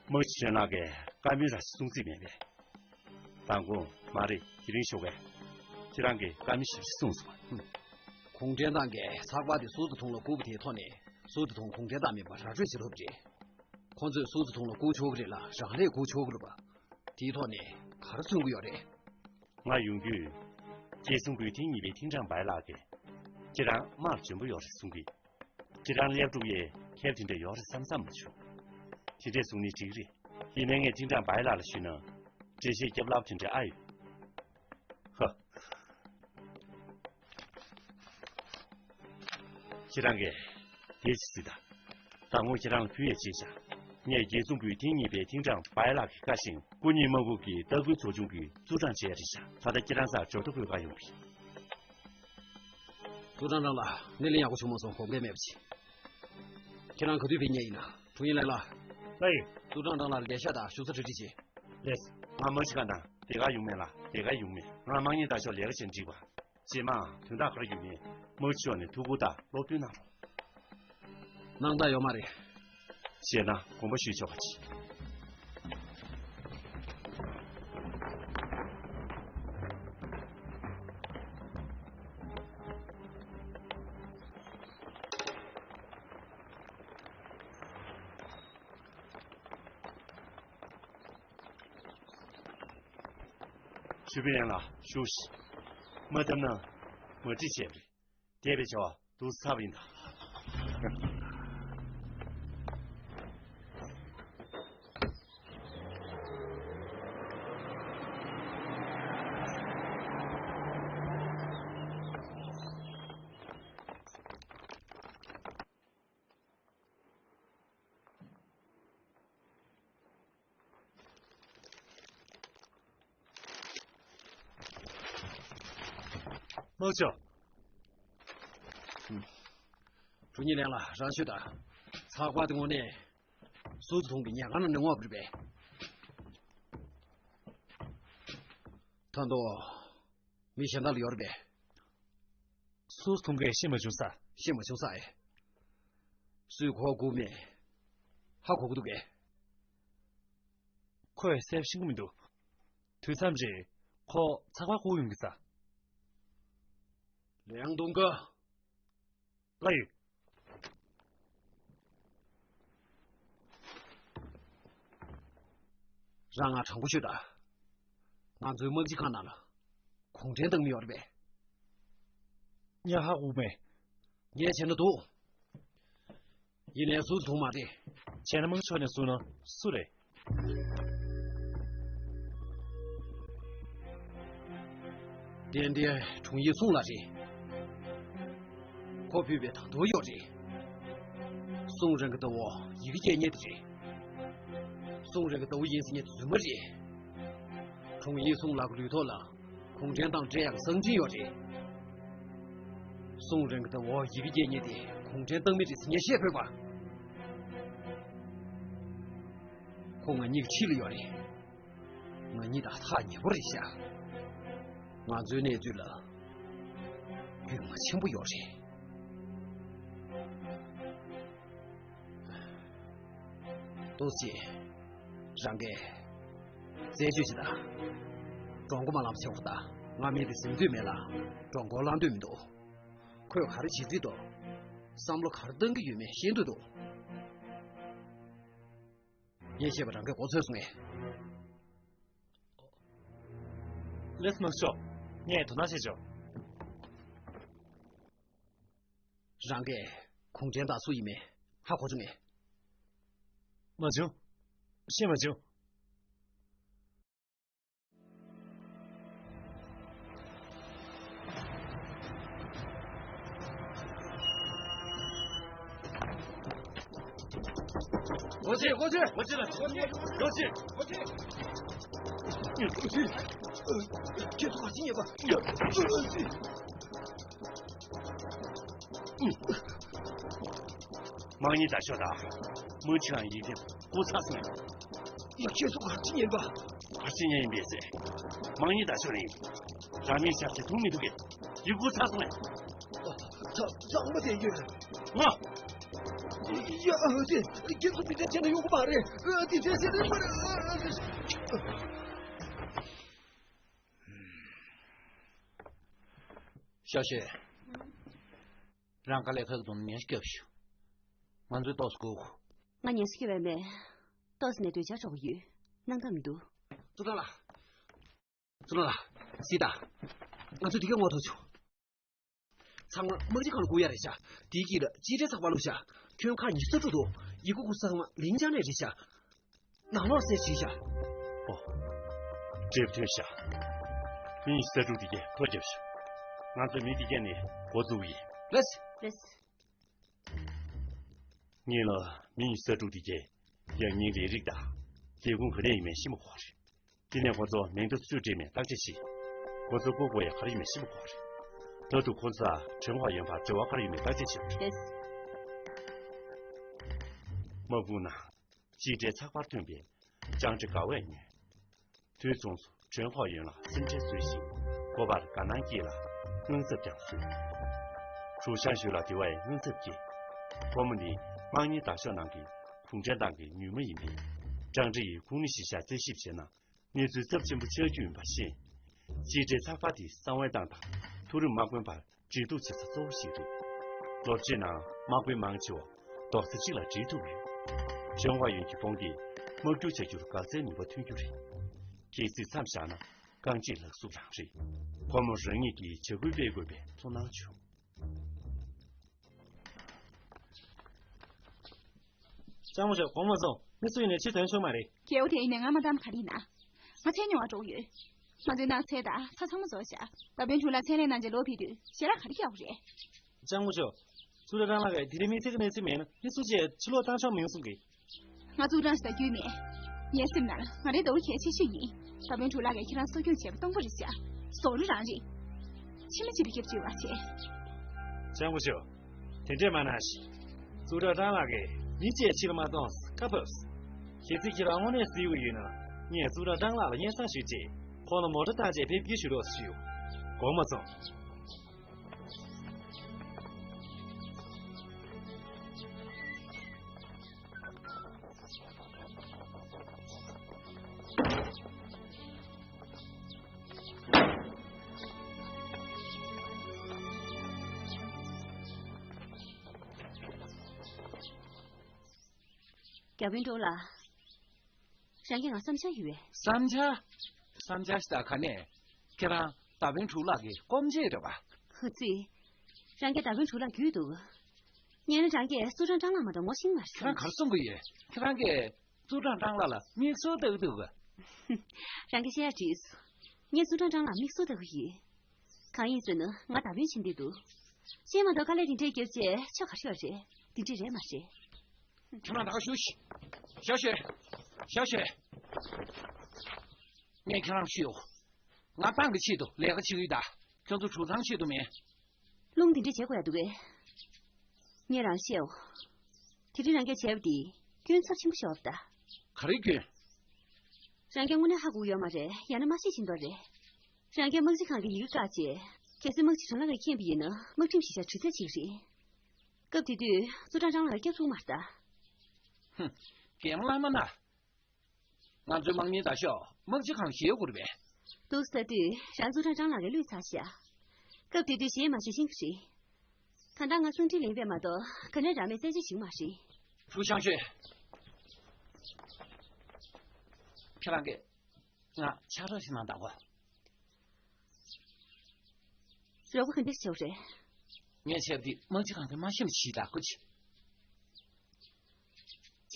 དམག་སྤྱི་ཁྱེད་རང་གིས་བཀའ་མོལ་ར་གསུང་རྩིས་མེད་པས། མདང་དགོང་། མ་རེད། དེ་རིང་ཞོགས་ཀས་ཁྱེད་རང་གིས་བཀའ་མོལ་ཞེ་པོ་ཅིག་གསུངས་སོང་། ཧུམ། གུང་ཁྲན་ཏང་གིས་ཚགས་པར་དེ་སུའུ་ཙི་ཐུང་ལ་བསྐུར་བ་དེའི་ཐོག་ནས་སུའུ་ཙི་ཐུང་གུང་ཁྲན་ཏང་མིན་པ་ར་སྤྲོད་བྱེད་ཐུབ་རེད། ཁོ་ཚོས་སུའུ་ཙི་ཐུང་ལ་བསྐུར་ཆོག་གི་རེད་ལ་རང་རེས་བསྐུར་ཆོག་གི་རེད་པ། དེའི་ཐོག་ནས་ག་རེ་མཚོན་གྱི་ཡོད་རེད། ང་ཡོང་དུས། རྒྱལ་སྲུང་པུའུ་ཐེན་གཉིས་པའི་ཐིང་ཀྲང་བའི་ལགས་ཀྱིས། ཁྱེད་རང་དམག་འཇོན་པོ་ཡོད་རེད་གསུང་གི། ཁྱེད་རང་སླེབས་གྲུབ་ཡས་ཁེབས་དེ་འདྲ་ཡོད་རེད་བསམ་བསམ་མ་བྱུང་། དེ་འདྲས་གསུང་ནི་འགྲིག་རེད། ཡིན་ནའི་ངས་ཐིང་ཀྲང་བའི་ལགས་ལ་ཞུས་ན། འགྲེལ་བཤད་རྒྱབ་སླ་པོ་དེ་འདྲ་ཨ་ཡོད། ཧ། ཁྱེད་རང་གིས་དེ་ཅི་སྲིད་ད། ད་ངོ་ཁྱེད་རང་ལ་ཕུལ་ཡས་བྱས་བཞག་ངས་རྒྱལ་སྲུང་པུའུ་ཐེན་གཉིས་པའི་ཐིང་ཀྲང་བའི་ལགས་ཀྱི་བཀའ་བཞིན་སྐུ་ཉིད་དམག་དཔུང་གི་ལྟ་སྐུལ་ཚོགས་ཆུང་གི་ཙུའུ་ཀྲང་བྱས་རེད་བཞག་ད་ལྟ་ཁྱེད་རང་སར་འབྱོར་ཐོ་འགོད་ག་ཡོང་གི། ཙུའུ་ཀྲང་ཀྲང་ལགས། སྣེ་ལེན་ཡག་པོ་བྱུང་མ་སོང་གོམ་ཁ་མེད་པ་ཅིག་ཁྱེད་རང་ག་དུས་ཕེབས་མཁན་ཡིན་ན། དྲུང་ཡིག་ལགས་ལ། ལགས་ཡིན། ཙུའུ་ཀྲང་ཀྲང་ལགས་ལས་ཤག་དང་བཞུགས་ས་གྲ་སྒྲིག་བྱེད། ལགས། ང་མ་གཞི་གང་དང་དེ་ག་ཡོང་མེད་ལ་དེ་ག་ཡོང་མེད། ང་དམག་གཉེར་ལྟ་ཞོག་ལས་ཀ་བྱེད་འགྲིག་པ། རྗེས་མ་དོན་དག་ག་རེ་ཡོད་མེད་མ་གཞི་ཕྱོགས་ནས་ཐུགས་ཁུར་དང་སློབ་སྟོན་གནང་རོགས། སྣང་དག་ཡོད་མ་རེད། བྱས་ན་དགོངས་པ་ཞུས་ཆོག་ག་ཅི། ཏུ་པི་ཡན་ལ་ཞུ་ཤིག་མ་བཏབ་ན་མ་འགྲིག་བྱས་པ་རེད། འདས་པའི་བྱ་བ་དུ་ཚར་བ་ཡིན་ད། དམག་ཇོ། ཀྲུང་ཉི་ལན་ལ་རང་ཤོད་དང་། ཚགས་པར་དེ་དངོས་གནས་སུ་ཐུང་གི་ཉལ་ཁང་ནང་ནས་བསྔོགས་པ་རེད་པས། ད་དུང་མི་གཞན་དག་ལ་ཡོད་རེད་པས། སུ་ཐུང་གིས་ཤེས་མ་བྱུང་ས། ཤེས་མ་བྱུང་ས་ཨེ། སུས་ཁོ་སྒུག་མེད། ཧ་གོ་གི་འདུག་གས། ཁོས་གསལ་པོ་ཤེས་ཀྱི་མི་འདུག་དུས་མཚམས་རེ་ཁོ་ཚགས་པར་བསྐུར་ཡོང་གི་ས། ལེའང་ཏུང་ཀ། ལགས་ཡོད། རང་ང་དྲང་པོ་ཤོད་དང་། ང་ཚོའི་དམག་སྤྱི་ཁང་ནང་ལ་གུང་ཁྲན་ཏང་མི་ཡོད་རེད་པས། ངས་ཧ་གོ་མེད། ངས་བྱས་ན་འདུག་ཡིན་ནའི་སུ་ཐུང་མ་རེད། བྱས་ན་དམག་ཕྱོགས་ནས་བཟུང་ན་སུ་རེད། ཏན་ཏན་དྲུང་ཡིག་སུང་ལགས་རེད། ཁོ་བུད་པའི་དང་དུ་ཡོད་རེད། སུང་རང་གི་ཟླ་བོ་ཡི་གེ་རྒྱག་མཁན་དེ་རེད། སུང་རང་གི་ཟླ་བོ་ཡིན་ཟེར་མཁན་དེ་རྫུན་མ་རེད། དྲུང་ཡིག་སུང་ལགས་ཀྱི་ལུས་ཐོག་ལ་གུང་ཁྲན་ཏང་བཀྲེས་ཡག་གསང་འཕྲིན་ཡོད་རེད། སུང་རང་གི་ཟླ་བོ་ཡི་གེ་རྒྱག་མཁན་དེ་གུང་ཁྲན་ཏང་མི་རེད་ཟེར་མཁན་བཤད་ཕོད་པ། ཁོ་ང་གཉིས་ཀྱི་འཁྲིས་ལ་ཡོད་རེད། ང་གཉིས་དང་ཐག་ཉེ་པོ་རེད་ཤག་ང་ཚོའི་གནས་ཚུལ་ལ་རྒྱུས་མངའ་ཆེན་པོ་ཡོད་རེད། ཏོག་ཙི། རང་གིས་རྩད་གཅོད་བྱེད་དང་། འགྲོ་མགོ་མ་ལངས་པ་བྱེད་དགོས་དང་། ང་མི་དེ་ཟིན་འདོད་མེད་ལ། འགྲོ་མགོ་ལངས་འདོད་མི་འདུག་ཁོས་ག་རེ་བྱེད་རྩིས་འདུག་བསམ་བློ་ག་རེ་གཏང་གི་ཡོད་མེད་ཤེས་འདོད་འདུག་ངས་བཤད་པ་རང་གིས་གོ་ཚོད་སོང་ངས། ལགས་དམག་ཤོག་ངས་དོ་སྣང་བྱེད་ཆོག་རང་གིས་གུང་ཁྲན་ཏང་སུ་ཡིན་མིན་ཧ་གོ་བྱུང་ངས། མ་བྱུང་། ཤེས་མ་བྱུང་། སྒོ་ཕྱེ། སྒོ་ཕྱེ། སྒོ་ཕྱེ་ལ། སྒོ་ཕྱེ། སྒོ་ཕྱེ། སྒོ་ཕྱེ། ཁྱེད་ཚོ་ག་ཅི་ཉེས་པ། དམག་མི་ད་ཤོག་དང་། མུ་ཆུའང་ཡིག་དེབ་བསྐུར་ཚར་སོང་ངས། ཡ། ཁྱེད་ཚོ་ག་ཅི་ཉན་པ། ག་ཅི་ཉན་ཡིན་པས་ཟེར། དམག་མི་ད་ཤོག་ནི། རང་མིང་ཤ་ཚའི་ཐུག་མི་འདུག་གས། ཡིག་བསྐུར་ཚར་སོང་ངས། ད་ཚང་མ་བསྡད་ཡོད། ང་། ཡ། ཨ། དེ་ཁྱེད་ཚོ་དེ་འདྲ་བྱས་ན་ཡོང་གི་མ་རེད། ཨ། དེ་འདྲ་བྱས་ན་ཡོང་གི་མ་རེད། ཨ། ཤ་ཤེ། རང་དཀའ་ལས་ཁག་གི་དོན་ནས་ཉན་ཞིག་སྐྱབས་ཞུ། ང་ཚོས་ཏོག་ཙམ་སྒུག་ང་ཉན་ཞིག་སྐྱོབ་པའི་མེད། ཏོག་ཙམ་ནས་སྡོད་འཆར་འགྲོ་གི་ཡོད། སྣང་དག་མི་འདུག་ཙུ་ཏ་ལ། ཙུ་ཏ་ལ། སི་ཏ། ང་ཚོས་དེ་ག་ངོ་ཐུག་བྱུང་། ཚང་མ་དམག་སྤྱི་ཁང་ལ་བསྐུར་ཡ་རེད་ཤག་དེའི་དཀྱིལ་ལ་གཅིག་སྒྲིལ་ཚགས་པར་བླུགས་ཤག་ཁྱོན་ཁ་ཉི་ཤུ་རྩ་དྲུག་འདུག་ཡི་གེ་བསྐུར་ས་ཚང་མ་ལིང་ཅང་ནས་རེད་ཤག་ནང་ལོགས་གསལ་བྱས་ཤག་ཨོ། འབྲས་བུ་ཐོན་ཤག་མི་ཉི་ཤུ་རྩ་དྲུག་དེ་གས་ཐོ་བརྒྱབ་ཤག་ང་ཚོས་མི་དེ་གས་ནས་འགོ་འཛུགས་ཀྱི་ཡིན། ལགས་སེ། ལགས་སེ། ངེད་ལ་མི་ཉི་ཤུ་རྩ་དྲུག་དེ་གས་ཡང་སྙིང་ལས་རིགས་དང་ལས་ཁུངས་ག་ནས་ཡིན་མིན་ཤེས་མ་དགོས་རེད། དེ་ནས་ཁོ་ཚོ་མིང་ཐོ་ཚུར་སྤྲད་མིན་བརྟག་དཔྱད་བྱེད། ཁོ་ཚོ་ལྐོག་པ་ཡང་ག་རེ་ཡིན་མིན་ཤེས་མ་དགོས་རེད། ད་དུང་ཁོ་ཚོ་ལ་ཁྲེན་ཧྭ་ཡོན་ཕར་འབྲེལ་བ་ག་རེ་ཡོད་མེད་བརྟག་དཔྱད་བྱེད་དགོས་རེད། ལགས་སེ། མ་བསྐུར་ན། གཅིག་སྒྲིལ་ཚགས་པར་ཐོན་པའི་ཅང་ཀྲི་དགའ་བས་ཉོས། དུས་མཚུངས་སུ་ཁྲེན་ཧྭ་ཡོན་ལ་སེམས་ཁྲལ་བཟོས་ཤིང་། སྒོ་བར་དགའ་སྣང་སྐྱེས་ལ་དངངས་འཚབ་ཀྱང་བཟོས། ཧྲུའུ་ཤང་ཞུས་ལ་དེ་བས་དངངས་འཚབ་སྐྱེས། ཁོ་མོ་ནི་དམག་མི་དང་ཤོག་ནང་གི་གུང་ཁྲན་ཏང་གི་མྱུལ་མ་ཡིན་པས། ཅང་ཀྲི་ཡིས་ཁུང་ནི་ཞི་ཤ་རྩད་ཞིབ་བྱས་ན། གནས་ཚུལ་ཚབས་ཆེན་པོ་ཆགས་རྒྱུ་ཡིན་པ་ཤེས། གཅིག་སྒྲིལ་ཚགས་པར་དེ་གསང་བའི་ཏང་དང་མཐོ་རིམ་དམག་དཔོན་བར་འབྲེལ་གཏུག་བྱེད་ས་གཙོ་བོ་ཞིག་རེད། ལོ་གཅིག་ནང་དམག་དཔོན་མང་ཆེ་བ་རྡོག་རྩ་གཅིག་ལ་སྒྲིལ་ཐུབ་ཡོད། ཁྲེན་ཧྭ་ཡོན་གྱི་དཔུང་སྡེས་དམག་སྒྲུབ་བྱ་རྒྱུར་འགག་རྩའི་ནུས་པ་ཐོན་རྒྱུ་རེད། གལ་སྲིད་མཚམས་བཞག་ན་ རྐང་རྗེས་ལག་སུབ་རང་རེད། ཁོ་མོ་རང་ཉིད་ཀྱིས་བྱ་འགུལ་སྤེལ་དགོས་པའི་ཚོར་སྣང་བྱུང་། ལྕམ་མོ་མཆོག་དགོངས་པ་མ་ཚོམས། མི་སུ་ཡིན་ནའི་ཕྱི་དོན་ཆོག་མ་རེད། རྒྱལ་པོ་དེ་ཡིན་ནའི་ང་མ་གཏམ་ག་རེ་ཡིན་ན། ང་མཚན་ཉོ་བར་འགྲོ་གི་ཡོད། ང་ཚོའི་ནགས་ཚལ་དང་ས་ཚང་མ་རྫོགས་བཞག་མདའ་དཔོན་དྲུག་ལགས་མཚན་ལས་གནང་རྗེས་ལོག་ཕེབས་དུས་ཞལ་ལག་ག་རེ་རྒྱག་དགོས་རེད། ལྕམ་མོ་མཆོག་ཙུའུ་ཀྲང་ལགས་ཀྱིས་དེ་རིང་དམིགས་བསལ་གྱི་གནས་ཚུལ་མེད་ན་མི་སུ་གཅིག་ཕྱིར་ལོག་བཏང་ཆོག་མིན་གསུང་གི། ང་ཙུའུ་ཀྲང་ཞིག་དང་རྒྱུས་མེད། ངའི་སེམས་ནང་ང་རང་ཟླ་བོ་གལ་ཆེ་ཤོས་ཡིན། མདའ་དཔོན་དྲུག་ལགས་ཀྱིས་ཁྱེད་རང་གསོ་སྐྱོང་བྱས་པ་སྟོང་པ་རེད་ཤག་བཟོ་རུ་རང་རེད། ཕྱི་མ་ཅིག་ཏུ་སྐྱབས་བཅོལ་བ་བྱས། ལྕམ་མོ་མཆོག་དེ་འདྲས་མ་གནང་ཞིག་ཙུའུ་ཀྲང་ལགས་ཀྱིས་མི་གཅིག་ཕྱིར་མ་གཏོང་དཀའ་བབས། གལ་སྲིད་ཁྱེད་རང་དངོས་གནས་བཟི་བ་ཡོད་ན་ངས་ཙུའུ་ཀྲང་ལགས་ལ་སྙན་སེང་ཞུས་རྗེས་ཁོང་ལ་མོ་ཊ་བཏང་རྗེས་ཕེབས་སྐྱེལ་ཞུ་རོགས་ཞུ། དགོངས་པ་མ་ཚོམས། བརྒྱ་དཔོན་ཀྲོའུ་ལགས། རང་གིས་ང་བསམ་འཆར་ཡོད་པས། བསམ་འཆར། བསམ་འཆར་ཞིག་དང་ག་ནས། ཁྱེད་རང་མདའ་དཔོན་དྲུག་ལགས་ཀྱི་སྐོམ་བྱེད་རེད་པ། ཧུ་ཙི། རང་གིས་མདའ་དཔོན་དྲུག་ལགས་རྒྱུས་འདུག་སྙན་ན་རང་གིས་ཙུའུ་ཀྲང་ཀྲང་ལགས་མ་གཏོགས་ངོ་ཤེས་མ་རེད། ཁྱེད་རང་ག་རེ་གསུང་གི་ཡོད། ཁྱེད་རང་གིས་ཙུའུ་ཀྲང་ཀྲང་ལགས་ལ་མིག་ཟུར་ལྟ་གི་འདུག་ག་རང་གིས་བཤད་ཡ་འགྲིག་ངས་ཙུའུ་ཀྲང་ཀྲང་ལགས་མིག་ཟུར་ལྟ་གི་ཡོད། གང་ཡིན་ཟེར་ན་ང་མདའ་དཔོན་ཕྱིན་བསྡད་འདུག་ཅེས་མ་གཏོགས་དཀའ་ལས་དེ་འདྲས་བརྒྱབ་བྱས་ཆོ་ག་རེ་ཡོད་རེད། དེ་འདྲས་རེད་མ་རེད། ཁྱེད་རང་ད་ག་བཞུགས་ཤིག་ཞོགས་ཞོགས། ཞོགས་ཞོགས། ངས་ཁྱེད་རང་ཞུས་ཡོད། ང་ཏང་གི་ཆེད་དུ་ལས་ཀ་བྱེད་ཀྱི་ཡོད་ད། ཁྱོད་ཚོ་གྲུ་ཚང་ཆེད་དུ་མིན། རླུང་འདི་འདྲ་བྱེད་དགོས་ཡ་འདུག་གས། ངས་རང་བཤད་འོ། དེ་རིང་རང་གིས་བྱས་པ་འདི་སྐྱོན་ཚབས་ཆེན་པོ་ཤོར་བ་ད། ག་རེ་སྐྱོན། རང་གིས་དངོས་གནས་ཧ་གོ་གི་ཡོད་མ་རེད། ཡང་ན་མ་ཤེས་བཞིན་པ་རེད། རང་གིས་དམག་སྤྱི་ཁང་གི་ཡི་གེ་བཀག་རྗེས། གལ་སྲིད་དམག་སྤྱི་ཁྲོན་ལགས་ཀྱིས་མཁྱེན་པ་ཡིན་ན་དམག་ཁྲིམས་གཞི་བཞག་དྲི་རྩད་བྱེད་ཀྱི་རེད། སྐབས་དེ་དུས་ཙུའུ་ཀྲང་ཀྲང་ལགས་སྐྱབས་ཐུབ་མ་རེད་ད། ཧུམ། རྒན་མོ་ལྷ་མོ་ན། ང་ཚོའི་དམག་མིའི་མདའ་ཤོག་དམག་སྤྱི་ཁང་བཞེས་དགོས་རེད་པས། འདུག་ཟེར་དུས་རང་ཙུའུ་ཀྲང་ཀྲང་ལགས་ཀྱིས་བློས་ཚར་ཤག་སྐབས་དེ་དུས་བཞེས་མ་བཞེས་ཤེས་ཀྱི་རེད། ད་ལྟ་ང་གསང་འཕྲིན་ལེན་པས་མ་གཏོགས་ག་ནས་རག་མེད་གསལ་བཤད་ཞིག་མ་རེད། ཧྲུའུ་ཤང་ཤོས། ཁྱེད་རང་གིས་ང་ཕྱག་རོགས་ཤིག་གནང་དང་གོ། རོགས་པ་ག་འདྲ་བྱེད་རེད། ངས་བྱས་པ་འདི་དམག་སྤྱི་ཁང་གིས་མ་ཤེས་པ་བྱས་ད་གོ་ཅི།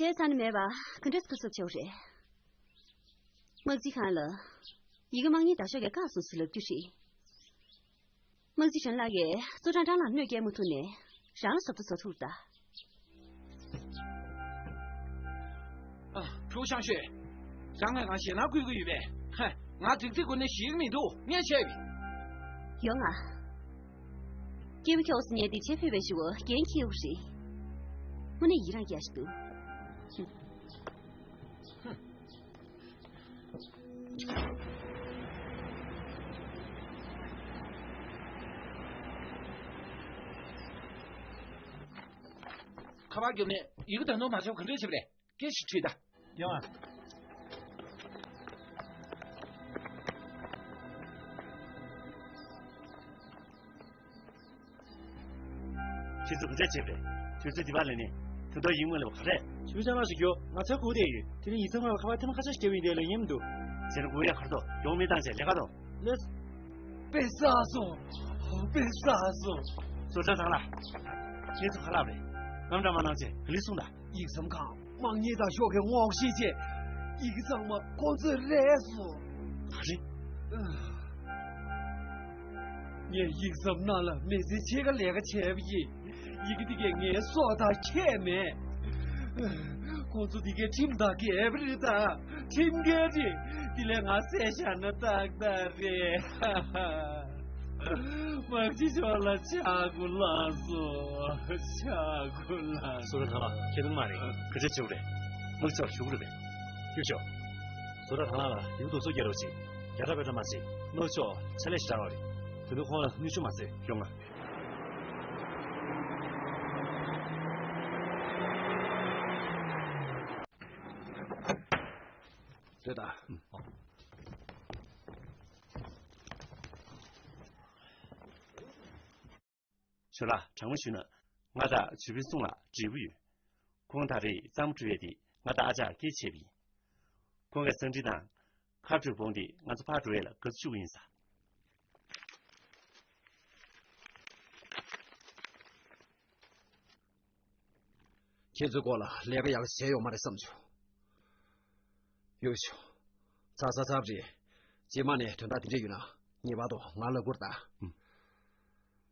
བྱས་ཚར་ནས་མེད་པ་ག་འདྲ་སྐུ་སྲབ་བྱེད་རེད། དམག་སྤྱི་ཁང་ལ་ཡི་གེ་དམག་མིའི་མདའ་ཤོག་གིས་བཀག་སོང་ཟེར་ལབ་རྒྱུ་རེད། དམག་སྤྱི་ཁྲོན་ལགས་ཀྱིས་ཙུའུ་ཀྲང་ཀྲང་ལ་གནོད་སྐྱེལ་མ་ཐུབ་ནས་རང་ལ་བཟོ་ལྟ་བཟོ་ཐུབ་ད། ཨ། ཧྲུའུ་ཤང་ཤོས། རང་ངས་ང་ཞེད་སྣང་སྐུལ་གྱི་ཡོད་པས། ཧ། ང་ཙིག་ཙིག་སྒུག་ནས་ཞིག་མི་འདུག་ངས་བྱས་པས། ཡོང་ང་། སྐྱེས་བུ་ཁྱོད་སུ་ཉལ་ཏེ་བྱེད་ཕོད་པའི་ཞུ་བོ་འགན་འཁྱེར་དགོས་རེད། དངོས་གནས་ཡི་རང་རྒྱག་ཞིག་འདུག་ཧུམ། ཁ་པར་བརྒྱབ་ནས་ཡི་གེ་ད་དུང་མ་ཆགས་ག་འདྲས་བྱེད་པ་རེད། སྐད་ཞིག་དྲིས་ད། ཡོང་ཨ། ཁྱེད་ཚོ་ག་འདྲས་བྱེད་པ་རེད། དུས་ཚོད་འདི་བར་ལ་ནི། དོན་དག་ཡིན་མ་ལབ་ག་རེ། ཞུ་ཅང་ལགས་ཞིག་ཡོད། ང་ཚོའི་སྒུག་བསྡད་ཡོད། དེ་རིང་ཡིག་ཚང་ཁང་ལ་ཁ་པར་ཐེངས་མ་ཁ་ཤས་ཤིག་བརྒྱབ་ཡིན་དེ་ལ་ཉན་མི་འདུག་བྱས་ན་སྒུག་ཡ་ག་རེ་འདུག་ཡོང་མི་བཏང་བྱས་ལས་ཀ་འདུག་ལགས་སོ། དཔེ་བསགས་སོང་། དཔེ་བསགས་སོང་། ཙུའུ་ཀྲང་ཀྲང་ལགས། ཁྱེད་ཚོ་ག་ལབ་རེད། རྔམ་སྐྲག་མ་གནང་བྱས་ག་ལེར་གསུངས་དང་། ཡིག་ཚང་ཁང་དམག་མིའི་མདའ་ཤོག་གིས་སྔོག་བཤེར་བྱས། ཡི་གེ་ཚང་མ་ཁོ་ཚོས་རལ་སོང་། ག་རེ། ངས་ཡིག་ཚང་ནང་ལ་མི་ཚེ་ཕྱེད་ཀ་ལས་ཀ་བྱས་པ་ཡིན། ཡི་གེ་འདི་གས་ངའི་སྲོག་དང་ཁྱད་མེད། ཁོང་ཚོ་འདི་གའི་ཁྲིམས་དང་འགལ་བ་རེད་ད། ཁྲིམས་འགལ་རེད། འདི་ལས་ང་བསད་བཞག་ན་ཏག་ཏག་རེད། དམག་སྤྱི་མཆོག་ལ་ཕྱག་སྐོར་ལགས་སོ། ཕྱག་སྐོར་ལགས་སོ། ཙུའུ་ཀྲང་ཀྲང་ལགས་ཁྱེད་རང་མ་རེད། ག་འདྲ་བྱེད་དགོས་རེད། དམག་སྤྱི་ལ་ཞུ་དགོས་རེད་པས། ཡུས་ཤོ། ཙུའུ་ཀྲང་ཀྲང་ལགས་ལ་ཡིག་འདི་ཚོ་རྒྱག་རོགས་གྱིས། རྒྱག་རོགས་པས་ད་མ་ཟད་དམག་སྤྱི་མཆོག་ཕྱག་ལས་ཤིག་རག་པ་རེད། དོན་དུ་ཁོང་ལ་གནོད་སྐྱོན་མ་བཟོས་ཡོང་ང་། རེད་ད། ཞོར་ལ་དྲང་མོ་ཞུས་ན། ང་དང་ཇུས་ཕུན་སུང་ལ་འབྲས་བུ་ཡོད། ཁོང་ད་རེས་གཙང་པོ་བྲོས་པའི་དེ་ང་དང་ཨ་ཅག་སྐད་ཆ་བྱས་པ་ཡིན། ཁོང་གིས་གསང་འཕྲིན་ནང་། ཁ་སྤྲོད་དཔུང་སྡེས་ང་ཚོ་ཕར་འགྲོ་ཡས་ལ་དགའ་བསུ་ཞུ་གི་ཡིན་ས། ཁྱེད་ཚོའི་སྐོར་ལ་ལས་ཀ་ཡག་པོ་བྱས་ཡོད་མ་རེད་བསམ་བྱུང་། ཡོད་ཤོག་ཚར་ཚར་ཚར་རེད། རྗེས་མ་ནས་དོན་དག་དེ་འདྲ་ཡོད་ན་ངེས་པར་དུ་ང་ལ་བསྐུར་དང་། ཨུམ།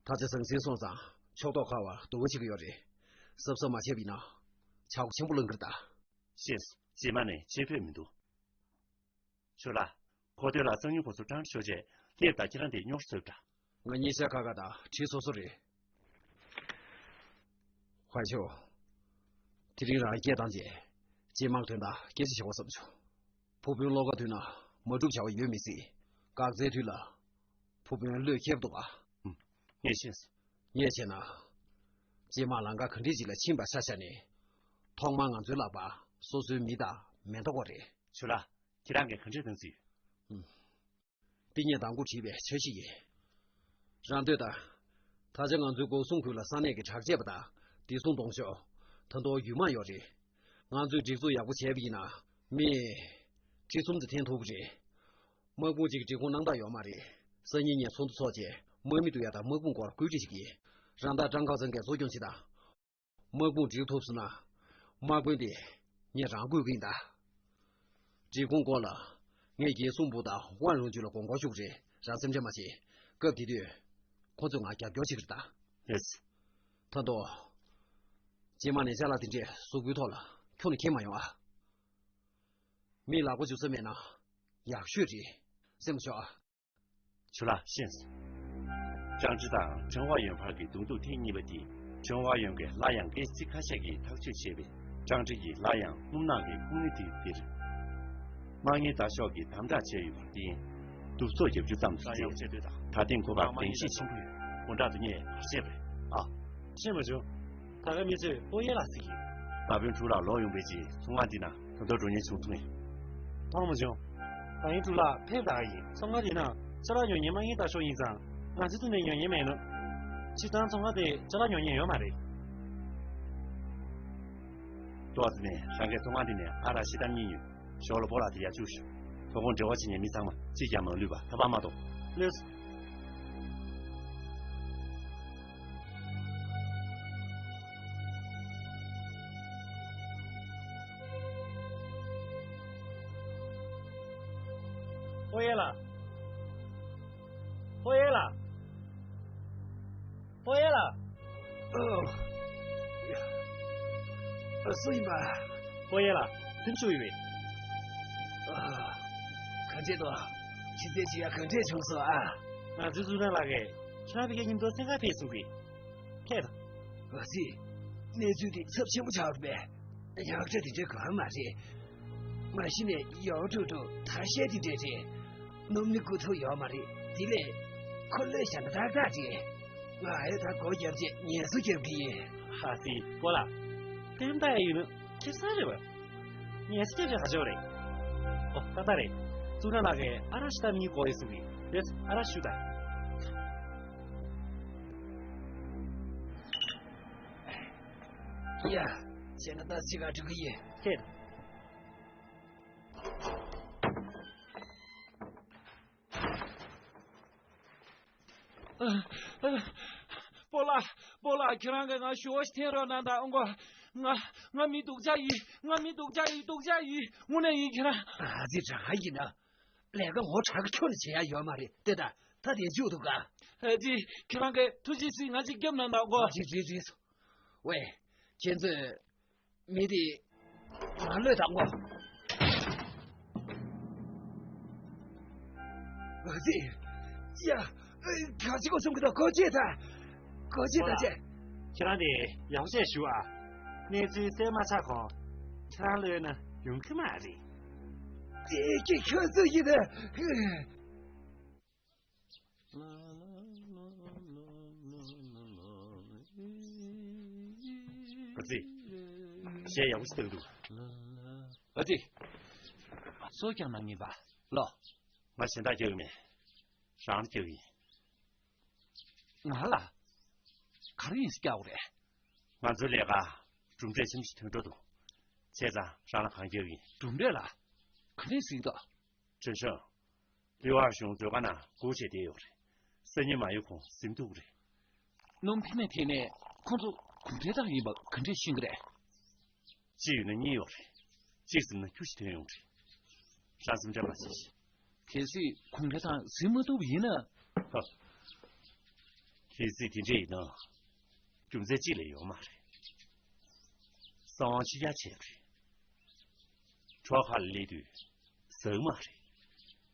ད་ཆ་ཟང་ཟིང་སོང་ཙང་ཕྱོགས་གཏོགས་ཁག་བར་སྡུག་པོ་བྱེད་ཀྱི་ཡོད་རེད། གཟབ་གཟབ་མ་བྱས་པ་ཡིན་ན་ཆག་སྒོ་ཆེན་པོ་ལངས་ཀྱི་རེད་ད། ཤེས་སོང་། རྗེས་མ་ནས་བྱེད་ཕོད་མི་འདུག་ཆོས་ལགས། གོ་ཐོས་ལ་གསང་ཉུལ་གོ་ཚུལ་ཀྲང་ཀྲི་ཤོག་ཅེས་སླེབས་དང་ཁྱེད་རང་དེ་རྙོག་བཟོས་པ་འདྲ། ང་གཉིས་ཆ་ཁ་ཁ་དང་གྲི་སོ་སོ་རེད། ཧོན་ཆོ། དེ་རིང་རང་སྐད་བཏང་རྗེས་རྗེས་མང་དོན་དག་སྐད་ཆ་བྱ་བ་བསམ་བྱུང་། ཕུ་དཔོན་བློ་དགའ་དུས་ན་མ་འགྲུབ་བྱ་བ་ཡོད་མི་སྲིད། འགག་རྩའི་དུས་ལ་ཕུ་དཔོན་བློས་འཁེལ་འདུག་ག་ངས་ཤེས་སོང་། ངས་བྱས་ན། རྗེས་མ་ལམ་ཁ་ག་འདྲ་ཅིག་ལ་ཕྱིན་པ་ཆ་བཞག་ནས། ཐོག་མར་ང་ཚོའི་ལག་པར་སོ་སོའི་མི་དང་མེ་ཏོག་པ་རེད། ཆོས་ལགས། ཁྱེད་རང་གིས་ག་འདྲས་གཏོང་རྩིས་ཡོད། ཨུམ། འདི་ངས་མདང་དགོང་བྲིས་པའི་འཆར་གཞི་ཡིན། རང་བསྟོད་དང་། ད་ཆ་ང་ཚོའི་སྒོ་སྲུང་ཁུལ་ལ་ས་གནས་ཀྱི་དྲག་ཆས་པ་དང་བདེ་སྲུང་གཏོང་ཕྱོགས་ད་དུང་ཡུན་མང་ཡོད་རེད། ང་ཚོས་སྒྲིག་འཛུགས་ཡག་པོ་བྱས་པ་ཡིན་ན་མི་ཁྲི་གསུམ་ཙམ་འཐེན་ཐུབ་ཀྱི་རེད། དམག་དཔུང་གཅིག་གི་སྒྲིག་ཁོངས་སྣང་དག་ཡོད་མ་རེད། སང་ཉིན་ངས་ཚོགས་འདུ་འཚོགས་རྗེས་དམག་མི་བསྡུ་ཡ་དང་དམག་དཔུང་སྐོར་བཀོད་སྒྲིག་བྱེད་ཀྱི་ཡིན། རང་བདག་ཀྲང་ཁའོ་ཚང་གིས་གཙོ་སྐྱོང་བྱེད་དང་། དམག་དཔུང་སྒྲིག་ཐུབ་སོང་ན། དམག་དཔོན་དེ་ངས་རང་བསྐོས་ཀྱི་ཡིན་ད། སྒྲིག་ཁོངས་སྐོར་ལ་ངས་རྒྱལ་སྲུང་པུའུ་དང་ཝང་རུང་ཅུན་ལ་དགོངས་སྐོར་ཞུ་གི་རེད། རང་སེམས་ཁྲལ་མ་བྱེད། སྐབས་དེ་དུས་ཁོང་ཚོས་ང་རྒྱབ་སྐྱོར་བྱེད་ཀྱི་རེད་ད། ལགས་སོ། ད་དུང་། རྗེས་མ་ནས་ཅ་ལག་དེ་འདྲས་གཟུགས་པོའི་ཐོག་ལ་ཁྱོན་ནས་འཁྱེར་མ་ཡོང་ཨ། མིའི་ལག་པ་འཇུ་ས་མེད་ན་ཡག་ཤོས་རེད། སེམས་ལ་ཞོག་ཨ། ཆུ་ལགས་ཤེས་སོང་། ཀྲང་ཀྲི་དང་ཁྲེན་ཝ་ཡོན་བར་གྱི་གདོང་ཐུག་ཐེངས་གཉིས་པ་དེ་ཁྲེན་ཝ་ཡོན་གྱིས་སླར་ཡང་སྐད་ཚིག་ཁ་ཤས་ཀྱིས་ཐག་གཅོད་བྱས་པས་ཀྲང་ཀྲི་ཡིས་སླར་ཡང་སྣུམ་ནག་གི་ཁུག་སྣེ་དེ་ལྡིར། དམག་གཉེར་ལྟ་ཞོག་གིས་དམ་དྲག་བྱས་ཡོད་པར་བརྟེན། གདུབ་ཚོགས་རྒྱབ་སྐྱོར་ཙམ་དུ་བྱས། ད་ཐེངས་ཁོ་པར་གདེང་ཤེད་ཆེན་པོ་ཡོད། དགོང་དག་ཏུ་ངས་བར་ཆད་རེད་ཨ། ཤེས་མ་བྱུང་། ད་ག་མི་ཚོས་ཨོ་ཡེ་ལགས་ཟེར་གྱི། ད་དཔོན་ཕྲུག་ལགས་ལོག་ཡོང་བའི་རྗེས་ཚོང་ཁང་འདི་ན་ད་དུང་འགྲོ་ཉེན་བྱུང་ཐུག་ཡིན། མཐོང་མ་བྱུང་། ད་ཡིན་ཕྲུག་ལགས་ཕེབས་ད་ག་ཡིན། ཚོང་ཁང་འདི་ན་ཅ་ལག་ཉོ་མཁན་དམག་གཉེར་ལྟ་ཞོག་ཡིན་ཙང་ང་ཚོའི་ཐུག་ནས་ཉོ་མཁན་མེད་ནོ། སྤྱིར་བཏང་ཚོང་ཁང་དེ་ཅ་ལག་ཉོ་མཁན་ཡོད་མ་རེད། ཏོག་ཙམ་ནས་རང་གིས་ཚོང་ཁང་འདི་ནས་ཨ་རག་ཕྱེ་ཐབས་གཉིས་ཉོས། ཞོར་ལ་སྤོ་ལགས་དེ་ཡར་བཅུག་ཤོག་ཐོག་ཁོངས་འབྲེལ་བ་བྱེད་མཁན་མི་ཚང་མ་གཅིག་ཀྱང་མ་ལུས་པ་ཐབས་པ་མ་གཏོགས། ལགས་སོ། ཨོ་ཡེ་ལགས། ཨོ་ཡེ་ལགས། ཨོ་ཡེ་ལགས། ཨོ། ཨ། སུ་ཡིན་པ། ཨོ་ཡེ་ལགས། ཐུག་ཆོག་ཡོད་པས། ཨ། ག་འདྲས་འདུག་ཕྱི་ཚེས་གཅིག་ཡ་ག་འདྲས་བྱུང་སོང་ཨ། ང་ཚོའི་ཟུར་ན་ལགས་ཀྱིས་ཁྱེད་རང་ཕ་གིའི་མཉམ་དུ་སེམས་ཁ་ཕེབས་གསུང་གི། ཕེབས་དང་། ཨ་ཙི། གནས་ཚུལ་འདི་ཚབས་ཆེན་པོ་ཆགས་འདུག་པས། ཡག་ཆ་དེ་འདྲའི་གང་མ་རེད། མ་གཞི་ནས་ཡོའུ་ཀྲུའུ་ཀྲུའུ་ཐ་ཤལ་དེ་འདྲས་རེད། སྣུམ་ནི་རྐུ་ཐུབ་ཡོད་མ་རེད། དེ་ལས་ཁོ་བློས་བཞག་ན་ཏག་ཏག་རེད། ང་ཨེ་ད་སྒོ་བརྒྱབ་རྗེས་ངལ་གསོ་རྒྱབ་ཀྱི་ཡིན། ཧ་སི་སྤོ་ལགས། དེ་རིམ་ད་ཡ་ཡིན་ནོ་ཁེ་བཟང་རེད་བ། ངལ་གསོ་རྒྱབ་རྗེས་ཧ་ཅོ་རེད། ཨོ་ཏག་ཏག་རེད། ཙུའུ་ཀྲང་ལགས་ཀྱིས་ཨ་རག་ཤི་ཏ་མི་གོ་ཡི་གསུང་གི། ཡོད་ཨ་རག་ཤུ་ཏ། ཡ། བྱས་ན་ད་ཅི་ག་འགྲོ་གི་ཡིན། ཁྱེད། སྤོ་ལགས། སྤོ་ལགས། ཁྱེད་རང་གིས་ང་ཞུ་བ་ཞིག་འཐེན་རོགས་གནང་དང་། ཨོ་མགོ། ང་ང་མི་སྡུག་ཅག་ཡིན། ང་མི་སྡུག་ཅག་ཡིན། སྡུག་ཅག་ཡིན། དངོས་གནས་ཡིན། ཁྱེད་རང་། ཨ་ཙི། གྲང་ཡིན་ན། ལས་ཀ་ངོ་དྲག་ཁྱོན་ནས་བྱེད་ཡ་ཡོད་མ་རེད། དེ་ད་ད་དེ་མཇུག་ཏུ་དགའ། ཨ་ཙི། ཁྱེད་རང་གིས་ཐུགས་རྗེ་གཟིགས། ང་གཅིག་སྐྱོབ་གནང་དང་། ཨོ་མགོ། ཨ་ཙི། ཙི་ཙི། ཝེ། ཁྱེད་ཚོས། མི་དེ་མ་གློད་དང་གོ། ཨ་ཙི། ཡ། ཨེ། ག་ཅི་གོ་གསུང་གི་འདུག་སྒོ་ཕྱེ་དང་། སྒོ་ཕྱེ་དང་། ཅེ། ཁྱེད་རང་དེ་ཡག་པོ་བྱས་ཞུ་ཨ། གནས་ཚུལ་གསལ་མ་ཆགས་གོང་ཁྱེད་རང་གློད་ན་ཡོང་གི་མ་རེད། དེ་ཀྱི་ཁྱོད་ཚོ་ཡིན་ན། ཨ་ཙི། གཞས་ཡག་པོ་ཞིག་བཏང་འདུག་ཨ་ཙི། སོ་ཀྱང་མ་ངེས་པ། ལོ། ང་གཞན་དག་སྐྱོ་གི་མེད། རང་ལ་སྐྱོ་གི་ཡིན། ང་ལ། ག་རེ་ཡིན་སྐྱོ་གི་རེད། ང་ཚོའི་ལས་ཀ་གྲུབ་འབྲས་ཆེན་པོ་ཞིག་ཐོན་འགྲོ་འདུག་བྱས་ཙང་རང་ལ་གང་སྐྱོ་གི་ཡིན། གྲུབ་འབྲས་ལ། ག་རེ་ཟིན་འདུག་ཁྲེན་ཧྲེང་། ལི་ཝར་གཞུང་མཛོད་ཁང་ནང་སྒུག་བྱས་བསྡད་ཡོད་རེད། སང་ཉིན་མ་ཡོང་གོང་གཟིམ་ཐུབ་ཀྱི་རེད། སྣུམ་འཕེན་མའི་ཐད་ནས་ཁོང་ཚོ་གུང་ཁྲན་ཏང་ཡིན་པ་ག་འདྲས་ཤེས་ཀྱི་རེད། གཅིག་ཡོད་ན་གཉིས་ཡོད་རེད། གཅིག་ཟིན་ན་ཁྱུ་ཞིག་ཐོན་ཡོང་རེད། རང་སེམས་ཁྲལ་མ་བྱེད། གལ་སྲིད་གུང་ཁྲན་ཏང་ཟིན་མ་ཐུབ་པ་ཡིན་ན། ཧ། གལ་སྲིད་དེ་འདྲས་ཡིན་ན། རྒྱུ་མཚན་གཅིག་ལས་ཡོད་མ་རེད། གསང་བ་ཕྱི་གྱར་བྱས་པ་རེད། གྲོགས་ཁ་ལ་སླེབས་དུས་ཟག་མ་རེད།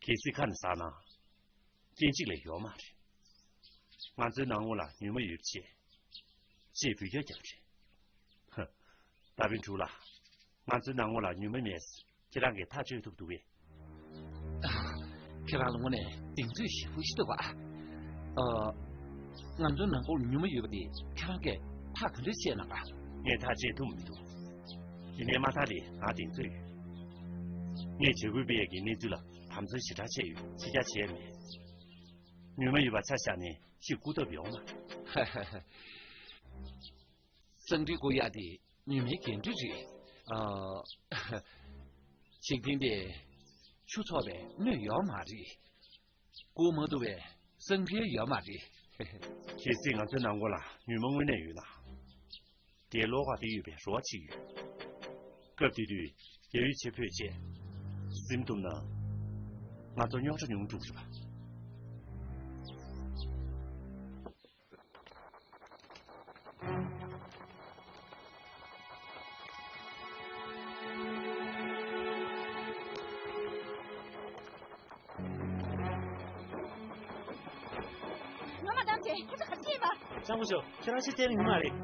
གལ་སྲིད་ཁ་ནས་ཟག་ན། རྐྱེན་གཅིག་ལས་ཡོད་མ་རེད། ང་ཚོའི་ནང་ལོགས་ལ་ཉུལ་མ་ཡོད་པ་བྱས། ཅེས་འབོད་སྐྱོན་བརྒྱབ་རེད། ཧ། ད་ཕན་ཕྲུག་ལགས། ང་ཚོའི་ནང་ལོགས་ལ་ཉུལ་མ་མེད། ཁྱེད་རང་གིས་ཐག་གཅོད་ཐུབ་འདུག་གས། ཁྱེད་རང་ལ་དངོས་གནས་གདེང་ཚོད་ཞེ་པོ་ཞིག་འདུག་པ། ཨ། ང་ཚོའི་ནང་ཁུལ་ཉུལ་མ་ཡོད་པ་དེ་ཁྱེད་རང་གིས་ཐག་ག་འདྲ་བཅད་གནང་ག། ངས་ཐག་བཅད་ཐུབ་མི་འདུག། ཡིན་ནའི་མ་མཐའ་དེ་ང་གདེང་ཚོད་ཡོད། ངས་བྱ་འགུལ་སྤེལ་ཡས་ཀྱི་གནས་ཚུལ་ལ་དམ་འཛིན་ཞེ་དྲག་བྱས་ཡོད། ཕྱི་གྱར་བྱས་མེད། ཉུལ་མ་ཡོད་པ་ཆ་བཞག་ནས་ཅིག་སྐུར་ཐབས་ཡོང་མ་རེད། ཧ་ཧ་ཧ། གསང་འཕྲིན་བསྐུར་ཡག་དེ་ཉུལ་མའི་འགན་འཁྲི་རེད། ཨ། འཇིག་རྟེན་འདིར་ཆུ་འཚོ་བའི་སྣོད་ཡོད་མ་རེད། བསྐུར་མ་ཐུབ་པའི་གསང་འཕྲིན་ཡོད་མ་རེད། གལ་སྲིད་ང་ཚོའི་ནང་ཁུལ་ལ་ཉུལ་མ་དངོས་གནས་ཡོད་ན། དེའི་བློ་ཁོག་དེ་ཡོད་པའི་རེ་བ་ཅིག་ཡོད། སྐབས་དེ་དུས་རྒྱ་ཡུལ་ཆེ་བོད་བཅས་ཟིན་ཐུབ་ན། ང་ཚོ་རྙོག་དྲ་ཉུང་འགྲོ་གི་རེད་པ། ངོ་མ་གཏམ་བྱས་ཁྱེད་ཚོ་ག་རེ་བྱེད་པ། ཅང་མ་ཞོག་ཁྱེད་རང་ཤི་བལྟས་ནི་མ་རེད།